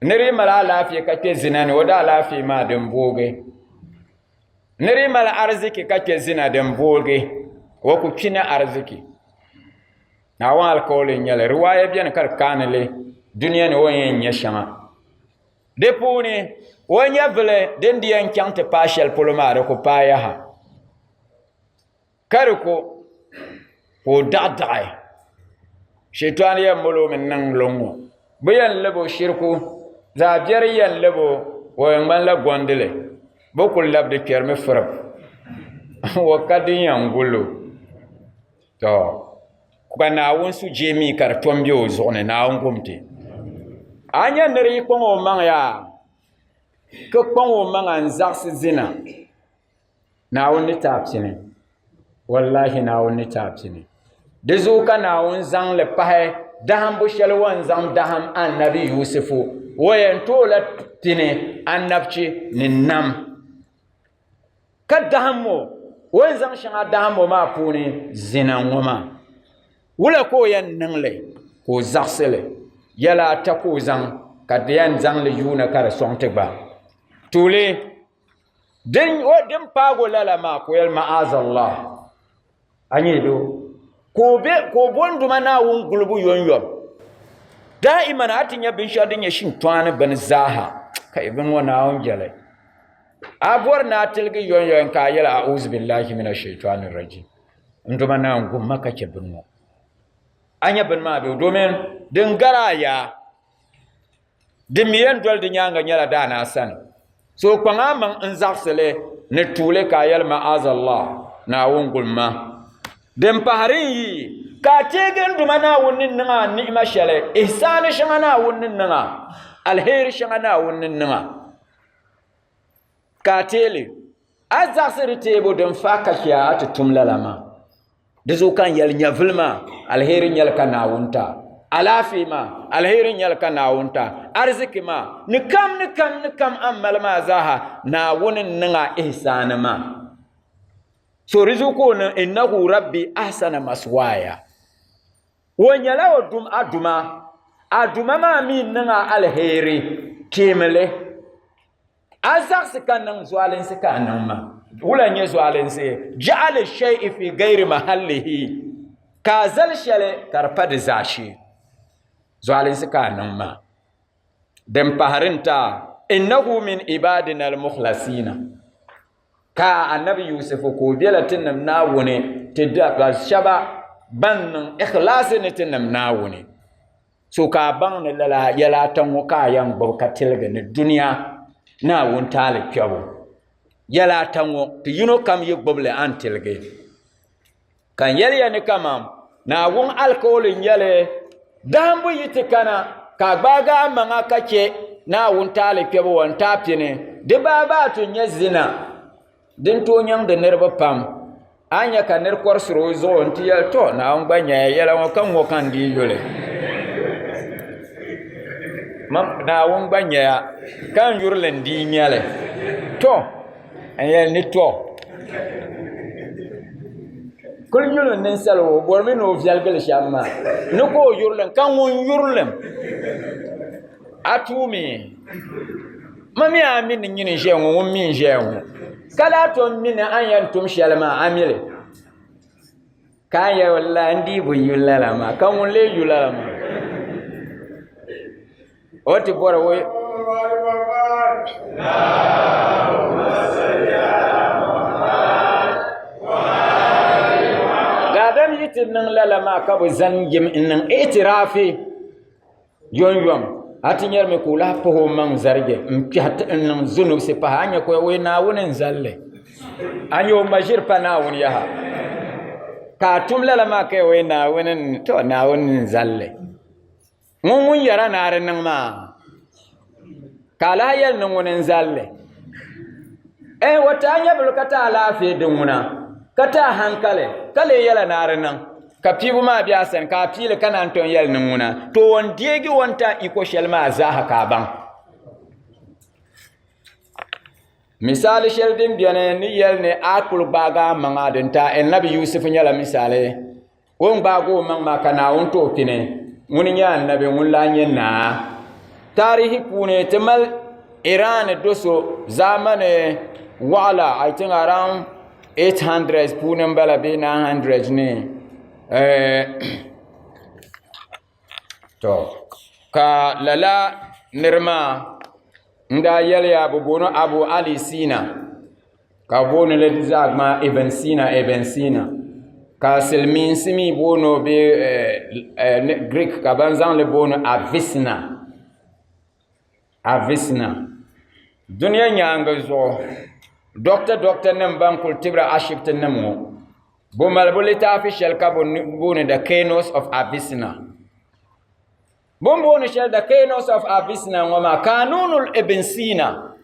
Speaker 5: Nir yi mali alaafee ka kpe zina ni o daalaafee maa din boogi. Nir yi mali ariziki ka kpe zina din boogi, o ku kpi ni ariziki. Naawuni alikauli n-nyɛ li. Riwaaya beni ka di kaani li dunia ni o ni yɛn nya shɛŋa. Di puuni o nyɛvili din di yɛn chaŋ ti paai shɛli polo maa di ku paai yaha. Ka di ko ka o daɣidaɣi shɛtani yɛn mali o mi niŋ luŋ ŋɔ bi yɛn labo shiriku zaɣ biɛri yɛn labo o yɛn ŋmanila gondili bi ku labi di kpɛrimi firim o ka din yɛn gulo to ka Naawuni sujee mii ka di tom bɛ o zuɣu ni Naawuni gumti a nyɛ nira yi kpaŋ o maŋ yaa ka kpaŋ o maŋa n zaɣisi zina Naawuni ni ti a pini wallahi Naawuni ni ti a pini di zuɣu ka Naawuni zaŋ li pahi dahimbu shɛli o ni zaŋ dahim anabi Yusufu o yɛn ti o la pini anabchi ni nam ka dahim o o ni zaŋ shɛŋa dahim o maa puuni zina ŋɔ maa wula ka o yɛn niŋ li ka o zaɣisi li yɛla ata ka o zaŋ ka di yɛn zaŋ li yuuna ka di sɔŋ ti gba tuuli Din o din paagi o lala maa ka o yɛli ma'azallah a nyɛ do ka o be ka o bo n-duma Naawuni gulibu yomyom daiman a ti nya binshɛɣu din nyɛ shintɔɣani bini zaaha ka bini ŋɔ Naawuni jɛli a bɔri ni a tiligi yomyom ka a yɛli a'uzu billahi mina shaitani rajim n duma Naawuni gum ma ka chɛ bini ŋɔ a nya bini maa bee domin din gari a yaa Din mi yɛn doli di nyaaŋa nyɛla daa naa sani. So kpaŋ a maŋ n-zaɣisi li ni tuuli ka a yɛli ma'azallah, Naawuni guli ma. Din pahiri n-yi, ka a teegi n Duuma Naawuni ni niŋ a ni'ima shɛli, ihsaani shɛŋa Naawuni ni niŋ a, alheeri shɛŋa Naawuni ni niŋ a, ka a teei li. A zaɣisi di teebu din fa ka chɛ a a ti tum lala maa. Di zuɣu ka n yɛli nyɛvili maa aliheri nyɛli ka Naawuni ti a, alaafee maa aliheri nyɛli ka Naawuni ti a, ariziki maa ni kam ni kam ni kam a ni mali maa zaaha Naawuni n niŋ a ihsaani maa. So di zuɣu ka o niŋ innahu rabbi ahsana maswaaya. O nyɛla o dum a duma, a duma maa mi niŋ a aliheri teemi li. A zaɣisi ka niŋ zualinsi ka a niŋ ma. Wula n-nyɛ zualinsi? Ja'ali shay'i fi gayri mahallihi. Ka a zali shɛli ka di pa di zaashee. Zualinsi ka a niŋ ma. Din pahiri n-ta, innahu min ibadina al-mukhlasina. Ka Annabi Yusufu ka o bela tinim Naawuni ti daba shɛba ban niŋ ikhlaasi ni tinim Naawuni. So ka a baŋ ni lala yɛla ata ŋɔ ka a yɛn gbubi ka tiligi ni dunia Naawuni taali kpɛbu. Yɛla ata ŋɔ ti yino kam yi gbubi li a ni tiligi. Ka n yɛli ya ni kaman Naawuni alikauli n-nyɛ li, dahimbu yi ti kana ka a gbaagi a maŋa ka chɛ Naawuni taali kpɛbu ŋɔ n-ti a pini, di baabaatu n-nyɛ zina. Din tooi nyaŋdi niriba pam, a ni nya ka nir kɔrisiri o zuɣu nti yɛli, Tɔ! Naawuni gba nyaya yɛla ŋɔ ka ŋ-ŋɔ ka n dii yuli. Naawuni gba nyaya ka n yuri li n-dii nya li. Tɔ! N yɛli ni tɔ! Kul yuli ninsal o bɔrimi ni o viɛligi li shɛm maa ni ka o yuri li ka ŋun yuri li a tuumi. Ma mi a mi ni nyini n-ʒiya ŋɔ ŋun mi n-ʒiya ŋɔ ka lahi tom mi ni a ni yɛn tum shɛli maa a mi li ka a yɛli wallahi n dii bi yu lala maa ka ŋun lee yu lala maa o ti bɔri o Daadam yi ti niŋ lala maa ka bi zani yim n-niŋ itiraafi Yomyom, a ti nyarimi ka o lahi pahi o maŋ zarigi n-kpɛhi ti n-niŋ zunubsi pahi, a nya ka o Naawuni n-zali li. A nya o ŋma ʒiri pa Naawuni yaha. Ka a tum lala maa ka o Naawuni to Naawuni n-zali li. Ŋun ŋun yɛra ni a di niŋ maa. Ka a lahi yɛli ni ŋuni n-zali li. Ɛɛn, o ti a nyɛvili ka ti a alaafee din ŋuna, ka ti a hankali, ka lee yɛla ni a di niŋ ka piibu maa be a sani, ka a pii li ka naan tom yɛli ni ŋuna, to o ni deegi o ni ti a iko shɛli maa zaaha ka a baŋ. Misali shɛli din beni ni yɛli ni a kuli gbaagi a maŋa din ti a Annabi Yusuf nyɛla misali o ni gbaagi o maŋ maa ka Naawuni ti o pini ŋuni nyɛ annabi ŋuni lahi nyɛ naa taarihi puuni ti mali Iran do so zaamani waɣala I think around 800 puuni n bala bee 900 ni to ka lala niri maa n daa yɛliya bi booni Abu Ali Sina ka bi booni li di zaa maa Ibn Sina Ibn Sina ka silimiinsi mi booni o bee Greek ka ban zaŋli booni Avicenna Avicenna duniya nyaangi zuɣu dɔkta dɔkta nim ban kuli tibiri ashibiti nim ŋɔ bi mali bi litaafi shɛli ka bi booni the Kainos of Avicenna Bɛ ni booni shɛli The Kainos of Avicenna ŋɔ maa, Kanunul Ibn Sina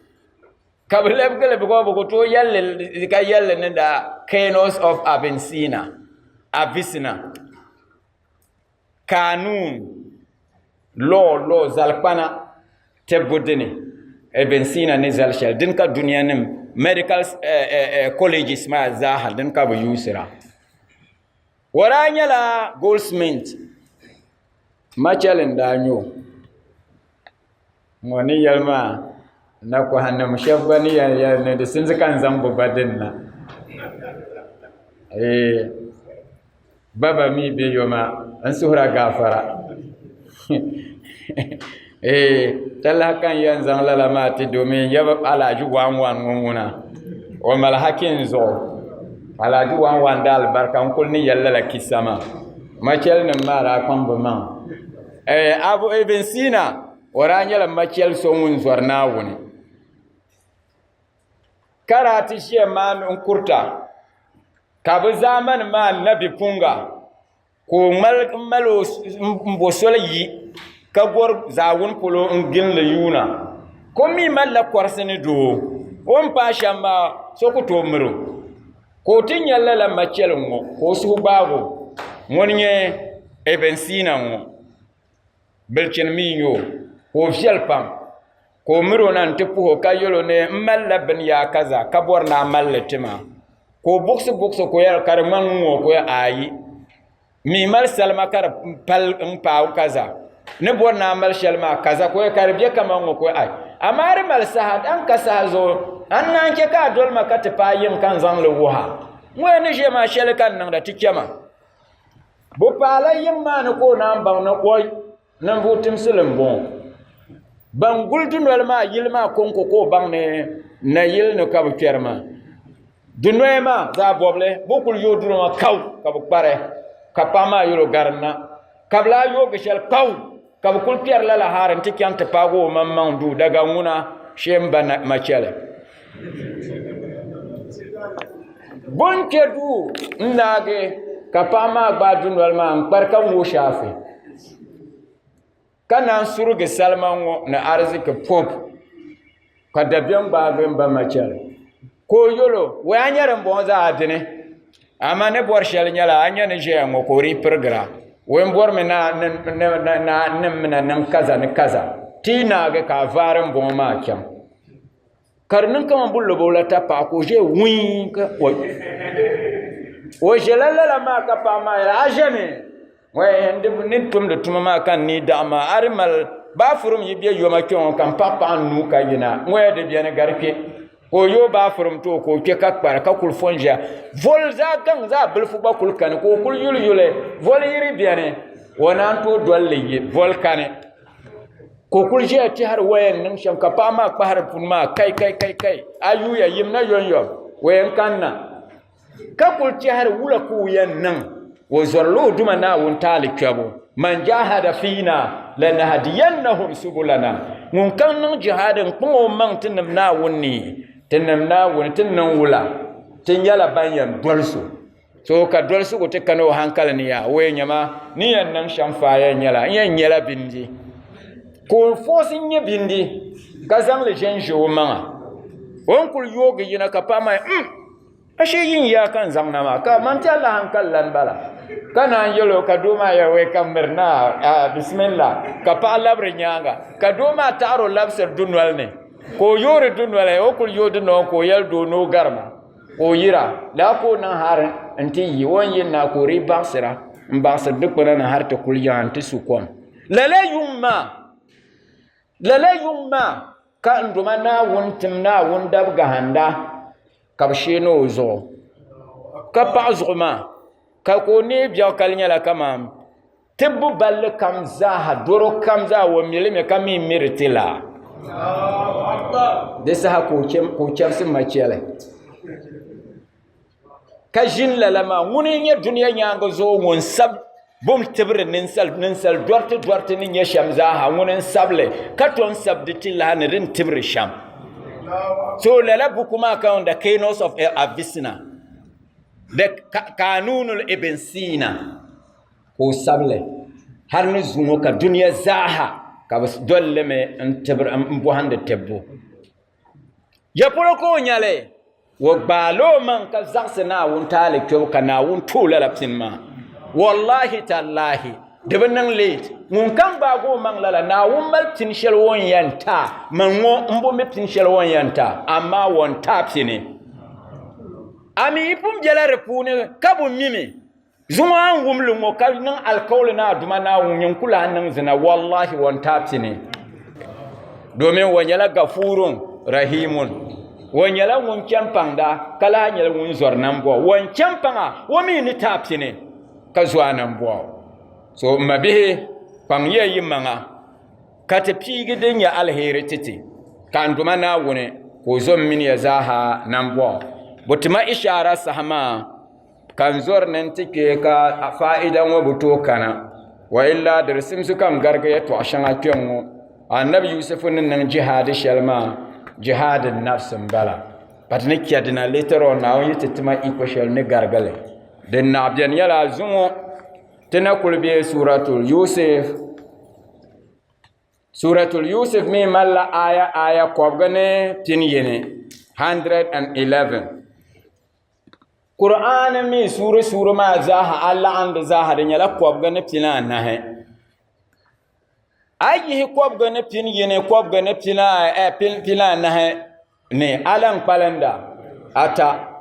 Speaker 5: ka bɛ lɛbigi li because bɛ ku tooi yɛli li ka yɛli li ni The Kainos of Avicenna, Avicenna. Kanun, law, law, zalikpana tibbu dini Ibn Sina ni zali shɛli dini ka dunia nim medical colleges maa zaaha dini ka bɛ yuusira. O daa nyɛla goldsmith machɛli n-daa nyɛ o ŋɔ ni yɛli maa nakɔha nim shɛba gba ni yɛn yɛli ni di simdi ka n zaŋ bɛ gba dini na eeh baba mi be yoma n suhira gaafara eeh talahi ka n yɛn zaŋ lala maa ti domin yaba Alhaji Wanwan ŋɔ ŋuna o mali haki n zuɣu Alhaji Wanwan di alibarika n kuli ni yɛli lala kisa maa machɛli nim maa daa kpaŋ bi maŋa eh, Abu Ibn Sina o daa nyɛla machɛli so ŋun zɔri Naawuni ka daa ti ʒiya maa n kurita ka bi zaamani maa nabipuŋga ka o ŋmaligi mali o n bo soli yi ka gori zaawuni polo n gilindi yuuna ka o mi malila kɔrisi ni doo o ni paai shɛm maa so ku tooi miri o ka o ti nyɛ lala machɛli ŋɔ ka o suhu gbaagi o ŋuni nyɛ Ibn Sina ŋɔ bilichini mi n nyɛ o ka o viɛli pam ka o miri o na n ti puhi o ka yɛli o ni n malila bini yaa kaza ka bɔri ni a malili ti ma ka o buɣisi buɣisi ka o yɛli ka di ŋmani ŋ-ŋɔ ka o yɛli ayi mi mali salima ka di pali m-paai kaza ni bɔri ni a mali shɛli maa kaza ka o yɛli ka di be kaman ŋ-ŋɔ ka o yɛli ayi amaa di mali saha a ni ka saha zuɣu a ni naan che ka a doli ma ka ti paai yiŋ ka n zaŋ li wuhi a ŋ-ŋɔ yɛli ni ʒiya maa shɛli ka n niŋda ti chama bɛ paala yiŋ maa ni ka o naan baŋ ni oi Ninvuɣ timsili m-bɔŋɔ. Ban guli dunoli maa yili maa kɔŋko ka o baŋ ni nayili ni ka bɛ kpɛri maa. Dunoya maa zaɣ bɔbili bɛ kuli yooi duri maa kaw ka bɛ kpari ka paɣa maa yɛl o garinna ka bɛ lahi yoogi shɛli kaw ka bɛ kuli kpɛri lala haari nti chaŋ ti paagi o maŋmaŋ duu daga ŋuna shee m-ba machɛli. Bɛ ni kpe duu n-naagi ka paɣa maa gbaai dunoli maa n-kpari ka ŋooi shaafi ka naan surigi salima ŋɔ ni ariziki pɔp ka dabiɛm gbaagi m ba machɛli ka o yɛl o wɛi a nya dimbɔŋɔ zaa dini amaa ni bɔri shɛli nyɛla a nya ni ʒiya ŋɔ ka o dii pirigira o yɛn bɔrimi ni a niŋmina niŋ kaza ni kaza ti yi naagi ka a vaari m-bɔŋɔ maa chaŋ Ka di niŋ kaman bɛ lobi o la tapaɣa ka o ʒe wii ka o ʒela lala maa ka paɣa maa yɛli a ʒemi n ni tumdi tuma maa ka n ni daɣim maa a di mali baafurum yi be yoma kpe ŋɔ ka n paɣi paɣa n nuu ka yina ŋɔ ya di beni gari kpe ka o yooi baafurum ti o ka o kpe ka kpari ka kuli fo n-ʒiya voli zaa gaŋ zaa bilifu gba kuli kani ka o kuli yuli yuli voli yi di beni o naan tooi doli li yi voli kani. Ka o kuli ʒiya tɛhiri waya ni niŋ shɛm ka paɣa maa kpahiri puni maa kai kai kai kai a yuuya yim na yomyom o yɛn kanna ka kuli tɛhiri wula ka o yɛn niŋ o zɔrila o Duuma Naawuni taali kpɛbu man jahada fiina lanahdiyannahum subulana ŋun kam niŋ jihadi n kpaŋ o maŋ ti nim Naawuni ni ti nim Naawuni ti niŋ wula ti nyɛla ban yɛn doli so So ka dolisigu ti kana o hankali ni yaa, wee nyama ni yɛn niŋ shɛm faaya nyɛla n yɛn nyɛla bindi. Ka o foosi nyɛ bindi ka zaŋli ʒɛn ʒɛ o maŋa. O ni kuli yoogi yina ka paɣa maa ashe yin ya ka n zaŋ na maa ka man ti alaha n kali lan bala ka naan yɛl o ka doo maa yɛli wai ka miri na bisimila ka paɣa labiri nyaanga ka doo maa taɣari o labisiri dunoli ni ka o yoori dunoli o kuli yooi dunoli ka o yɛli doo ni o garima ka o yira laa ka o niŋ hari n ti yi o ni yini na ka o dii baɣasira n baɣasiri dikpuna ni hari ti kuli yaŋa n ti su kom lala yuŋ maa lala yuŋ maa ka n Duuma Naawuni tim Naawuni dab gahinda ka bɛ sheeni o zuɣu ka paɣi zuɣu maa ka ka o neei biɛɣu ka di nyɛla kaman tibbu balli kam zaaha dɔro kam zaa o mi li mi ka mi mi di ti laa di saha ka o chɛbisi machɛli ka ʒini lala maa ŋuni n-nyɛ dunia nyaaŋa zuɣu ŋun sabi bom tibiri ninsal ninsal dɔriti dɔriti ni nyɛ shɛm zaaha ŋuni n sabili ka tom sabi di ti lahi ni din tibiri shɛm so lala buku maa ka the Canos of Avicenna the Kanunul Ibn Sina ka o sabili hali ni zuŋɔ ka dunia zaaha ka bi doli li mi n tibiri n bɔhindi tibbu Ya polo ka o nya li? O gbaala o maŋ ka zaɣisi Naawuni taali kpɛbu ka Naawuni ti o lala pini maa. Wallahi tallahi, di bi niŋ late. Ŋun kam gbaagi o maŋ lala, Naawuni mali pini shɛli o ni yɛn ti a. Man ŋɔ m-bo mi pini shɛli o ni yɛn ti a, amaa o ni ti a pini. A mi yi pun bela di puuni ka bi mi mi, zuŋɔ a ni wum li ŋɔ ka niŋ alikauli ni a Duuma Naawuni nyin ku lahi niŋ zina, wallahi o ni ti a pini. Domin o nyɛla Gafuurun Rahiimun, o nyɛla ŋun chɛ m-paŋda ka lahi nyɛla ŋun zɔri nambɔɣu. O ni chɛ m-paŋ a, o mi ni ti a pini ka zo a nambɔɣu. So m mabihi, kpaŋ ya yi maŋa ka ti piigi din nyɛ aliheri ti ti, ka n Duuma Naawuni ka o zo m mini ya zaaha nambɔɣu. Bɛ ti ma ishaara saha maa. Ka n zɔri ni n ti kpe ka fa'ida ŋɔ bi tooi kana. Wa illa di di simsi ka n garigi yɛtɔɣ shɛŋa kpɛŋ ŋɔ. Annabi Yusufu ni niŋ jihaadi shɛli maa, jihaadi nafsi m-bala. But ni chɛ dina later on Naawuni yi ti ti ma iko shɛli ni garigi li. Din naɣ beni nyɛla zuŋɔ ti na kuli be Suratul Yusuf. Suratul Yusuf mi malila aya aya kɔbiga ni pini yini, 111. Kur'aani mi suuri suuri maa zaaha a laɣim di zaaha di nyɛla kɔbiga ni pina anahi. A yi yihi kɔbiga ni pini yini kɔbiga ni pina anahi ni a lan kpalinda ata.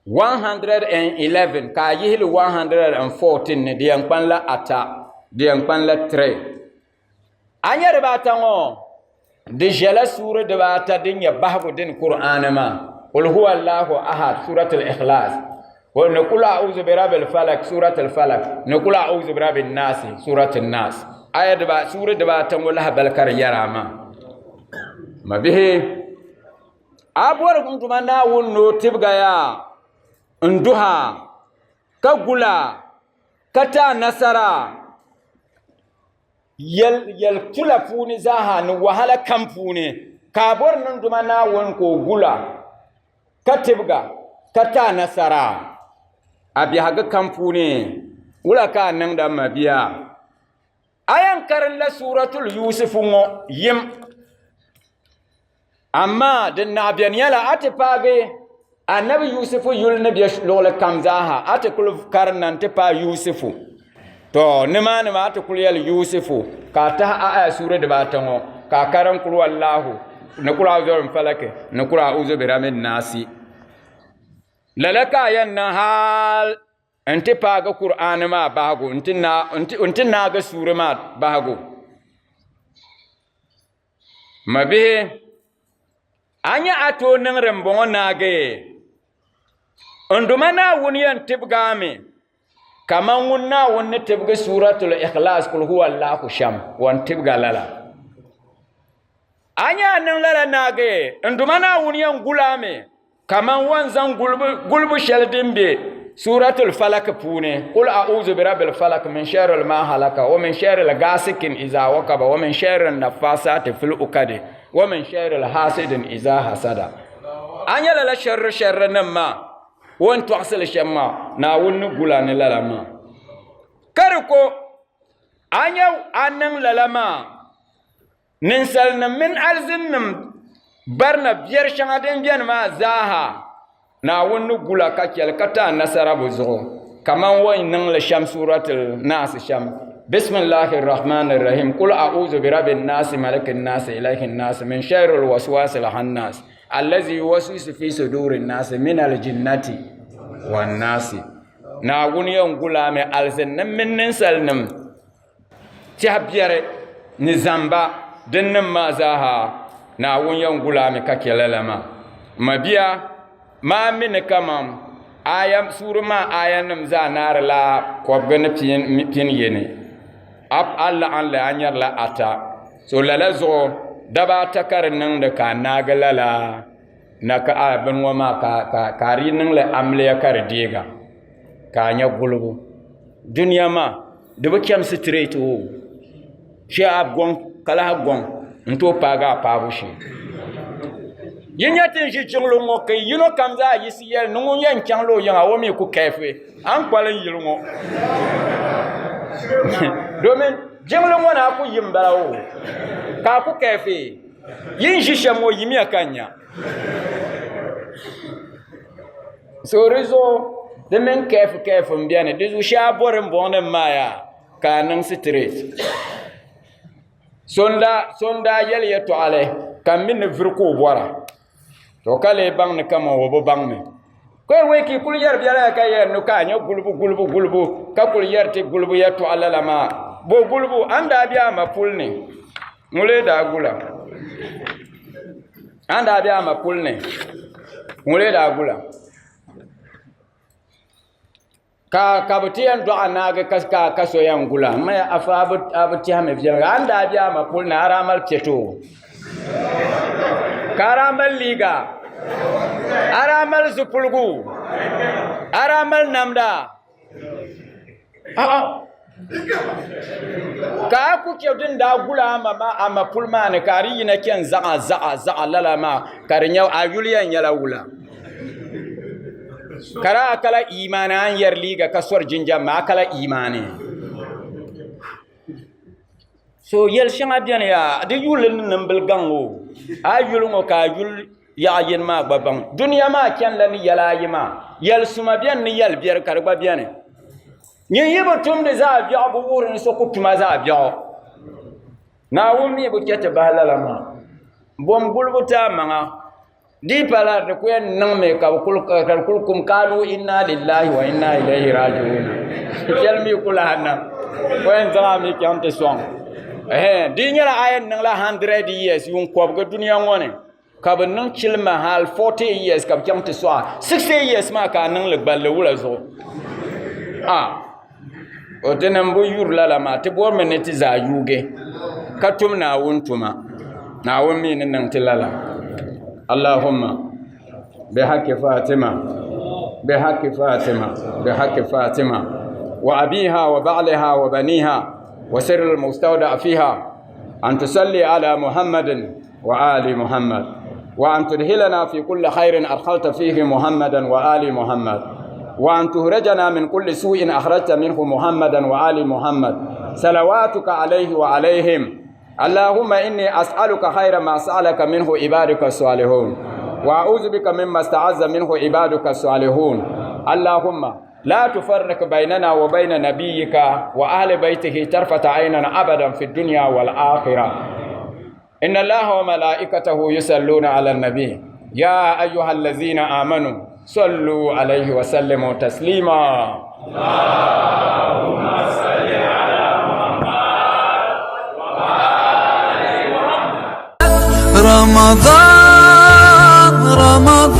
Speaker 5: 111 ka a yihi li 114 ni di yɛn kpanila ata di yɛn kpanila 3. A nya dibaata ŋɔ di ʒɛla suuri dibaata din nyɛ bahigu din Kur'aani maa qul huwa Allahu ahad suratul ikhlas ni qul a'udhu bi rabbil falak suratul falak ni qul a'udhu bi rabbin nas suratul nas aya diba suuri dibaata ŋɔ lahabali ka di yɛra maa ma bihi a bɔri n Duuma Naawuni ni o tibga ya n duha ka gula ka ti a nasara Yɛl tula puuni zaaha ni wahala kam puuni, ka a bɔri niŋduma Naawuni ka o gul a, ka tibig a, ka ti a nasara a biɛhigu kam puuni, wula ka a niŋda m mabia? A yɛn karinla Suuratul Yusufu ŋɔ yim. Amaa din naɣ beni nyɛla a ti paagi anabi Yusufu yuli ni be luɣili kam zaaha, a ti kul karinda nti paai Yusufu. Tɔ! Nimaani maa a ti kul yɛli Yusufu ka a tahi a aya suuri dibaata ŋɔ, ka a karim kul Allahu ni kul a'uzu birabbil falaki ni kul a'uzu birabbil naasi. Lala ka a yɛn niŋ hal nti paagi Kur'aani maa bahigu nti naagi suuri maa bahigu. Mabihi, a nya a tooi niŋdi m-bɔŋɔ naagi? N Duuma Naawuni yɛn tibigi a mi kaman ŋun Naawuni ni tibigi Suuratul Ikhlaas Kul huwa Allahu shɛm, o ni tibigi a lala. A nya a niŋ lala naagi? N Duuma Naawuni yɛn guli a mi Kaman o ni zaŋ gulibu shɛli din be Suuratul Falak puuni, Qul a'uuzu birabbil falak min sharril maa halaka wa min sharril gaasikin izaa wakaba wa min sharrin naffaasaati fil ukadi wa min sharril haasidin izaa hasada. A nya lala sharri sharrinim maa o ni tɔɣisi li shɛm maa, Naawuni ni gul a ni lala maa. Ka di ko. A nya a niŋ lala maa, ninsalinim mini alizinnim barina biɛri shɛŋa din beni maa zaaha, Naawuni ni gula ka chɛli ka ti a nasara bɛ zuɣu, kaman o ni niŋ li shɛm Suuratul Naasi shɛm. Bisimilahi Rahmani Rahim. Kul a'uuzu bi rabi naasi, maliki naasi, ilahi naasi, min sharil waswasil hannaas, allazi yuwaswisu fi suduri naasi minal jinnati wan naasi. Naawuni yɛn gula mi alizinnim mini ninsalinim tɛha biɛri ni zamba dinnim maa zaaha Naawuni yɛn gul a mi ka chɛ lala maa. M mabia, maa mi ni kaman aya suuri maa ayanim zaa naarila kɔbiga ni pin yini, a laɣim li a nyarila ata. So lala zuɣu daba ata ka di niŋdi ka a naagi lala na ka a bini ŋɔ maa ka a di niŋli amiliya ka di deega ka a nya gulibu. Dunia maa di bi chɛmi sitirɛti o shee a goŋ ka lahi goŋ n tooi paagi a paabu shee yi nyɛ ti ni ʒi jiŋli ŋɔ ka yino kam zaa yiɣisi yɛli ni ŋun yɛn chaŋla o yiŋa o mii ku kɛfi a ni kpalim yili ŋɔ domin jiŋli ŋɔ ni a ku yi n bala o ka a ku kɛfi yi ni ʒi shɛm ŋɔ yimiya ka n nya So di zuɣu di mini kɛfi kɛfi n biɛni di zuɣu shee a bori n boŋ nim maa yaa ka a niŋ sitirɛt so n daa yɛli yɛltɔɣali ka n mi ni vuri ka o bora to ka lee baŋ ni kamani o bi baŋ mi ka o wee ka i kuli yɛri biɛla ka yɛri ni ka a nyɛ gulibu gulibu gulibu ka kuli yɛri ti gulibu yɛltɔɣa lala maa bo gulibu a ni daa bɛ a ma puli ni ŋun lee daa gula a ni daa bɛ a ma puli ni ŋun lee daa gula ka ka bi ti yɛn dɔɣi naagi ka ka so yɛn gula n maya afa a bi tɛhimi viɛnyɛla a ni daa bɛ a ma puli ni a daa mali piɛtoo ka a daa mali liiga a daa mali zipiligu a daa mali namda A'a ka a ku chɛ din daa guli a ma maa a ma puli maa ni ka di yina chɛni zaɣa zaɣa zaɣa lala maa ka di nyɛ a yuli yɛn nyɛla wula ka di a kala imaani a ni yɛri liiga ka sori jinjɛm maa a kala imaani so yɛli shɛŋa biɛni yaa di yuli ni nimbili gaŋ o a yi yuli ŋɔ ka a yuli yaɣa yini maa gba baŋ duniya maa chɛnila ni yɛla ayi maa yɛli suma biɛni ni yɛli biɛri ka di gba biɛni nyin yi bi tumdi zaɣ biɛɣu bi wuhiri ni so ku tuma zaɣ biɛɣu naawuni mi bi chɛ ti bahi lala maa bom gulibu ti a maŋa Di pa la di ku yɛn niŋmi ka bi kuli ka di kuli kum kaalu inna lillahi wa inna ilayhi raji'un shɛli mi ku lahi niŋ o yɛn zaŋ a mi chaŋ ti sɔŋ di nyɛla a yɛn niŋla 100 years yuun kɔbigi duniya ŋɔ ni ka bi niŋ chilima hali 40 years ka bi chaŋ ti sɔŋ a 60 years maa ka a niŋli gballi wula zuɣu a o dini n bi yuri lala maa ti borimi ni ti zaa yuugi ka tum Naawuni tuma Naawuni mi ni niŋ ti lala Allahumma bi haqqi Fatima bi haqqi Fatima bi haqqi Fatima wa abiha wa ba'liha wa baniha wa sirri al-mustawda fiha an tusalli ala Muhammadin wa ali Muhammad wa an tudhilana fi kulli khairin adkhalta fihi Muhammadan wa ali Muhammad wa an tuhrajana min kulli su'in akhrajta minhu Muhammadan wa ali Muhammad salawatuka alayhi wa alayhim اللهم إني أسألك خير ما سألك منه عبادك الصالحون وأعوذ بك مما استعاذ منه عبادك الصالحون اللهم لا تفرق بيننا وبين نبيك وأهل بيته طرفة عين أبدا في الدنيا والآخرة إن الله وملائكته يصلون على النبي يا أيها الذين آمنوا صلوا عليه وسلموا تسليما
Speaker 6: اللهم صل على محمد وآل محمد
Speaker 7: رمضان رمضان.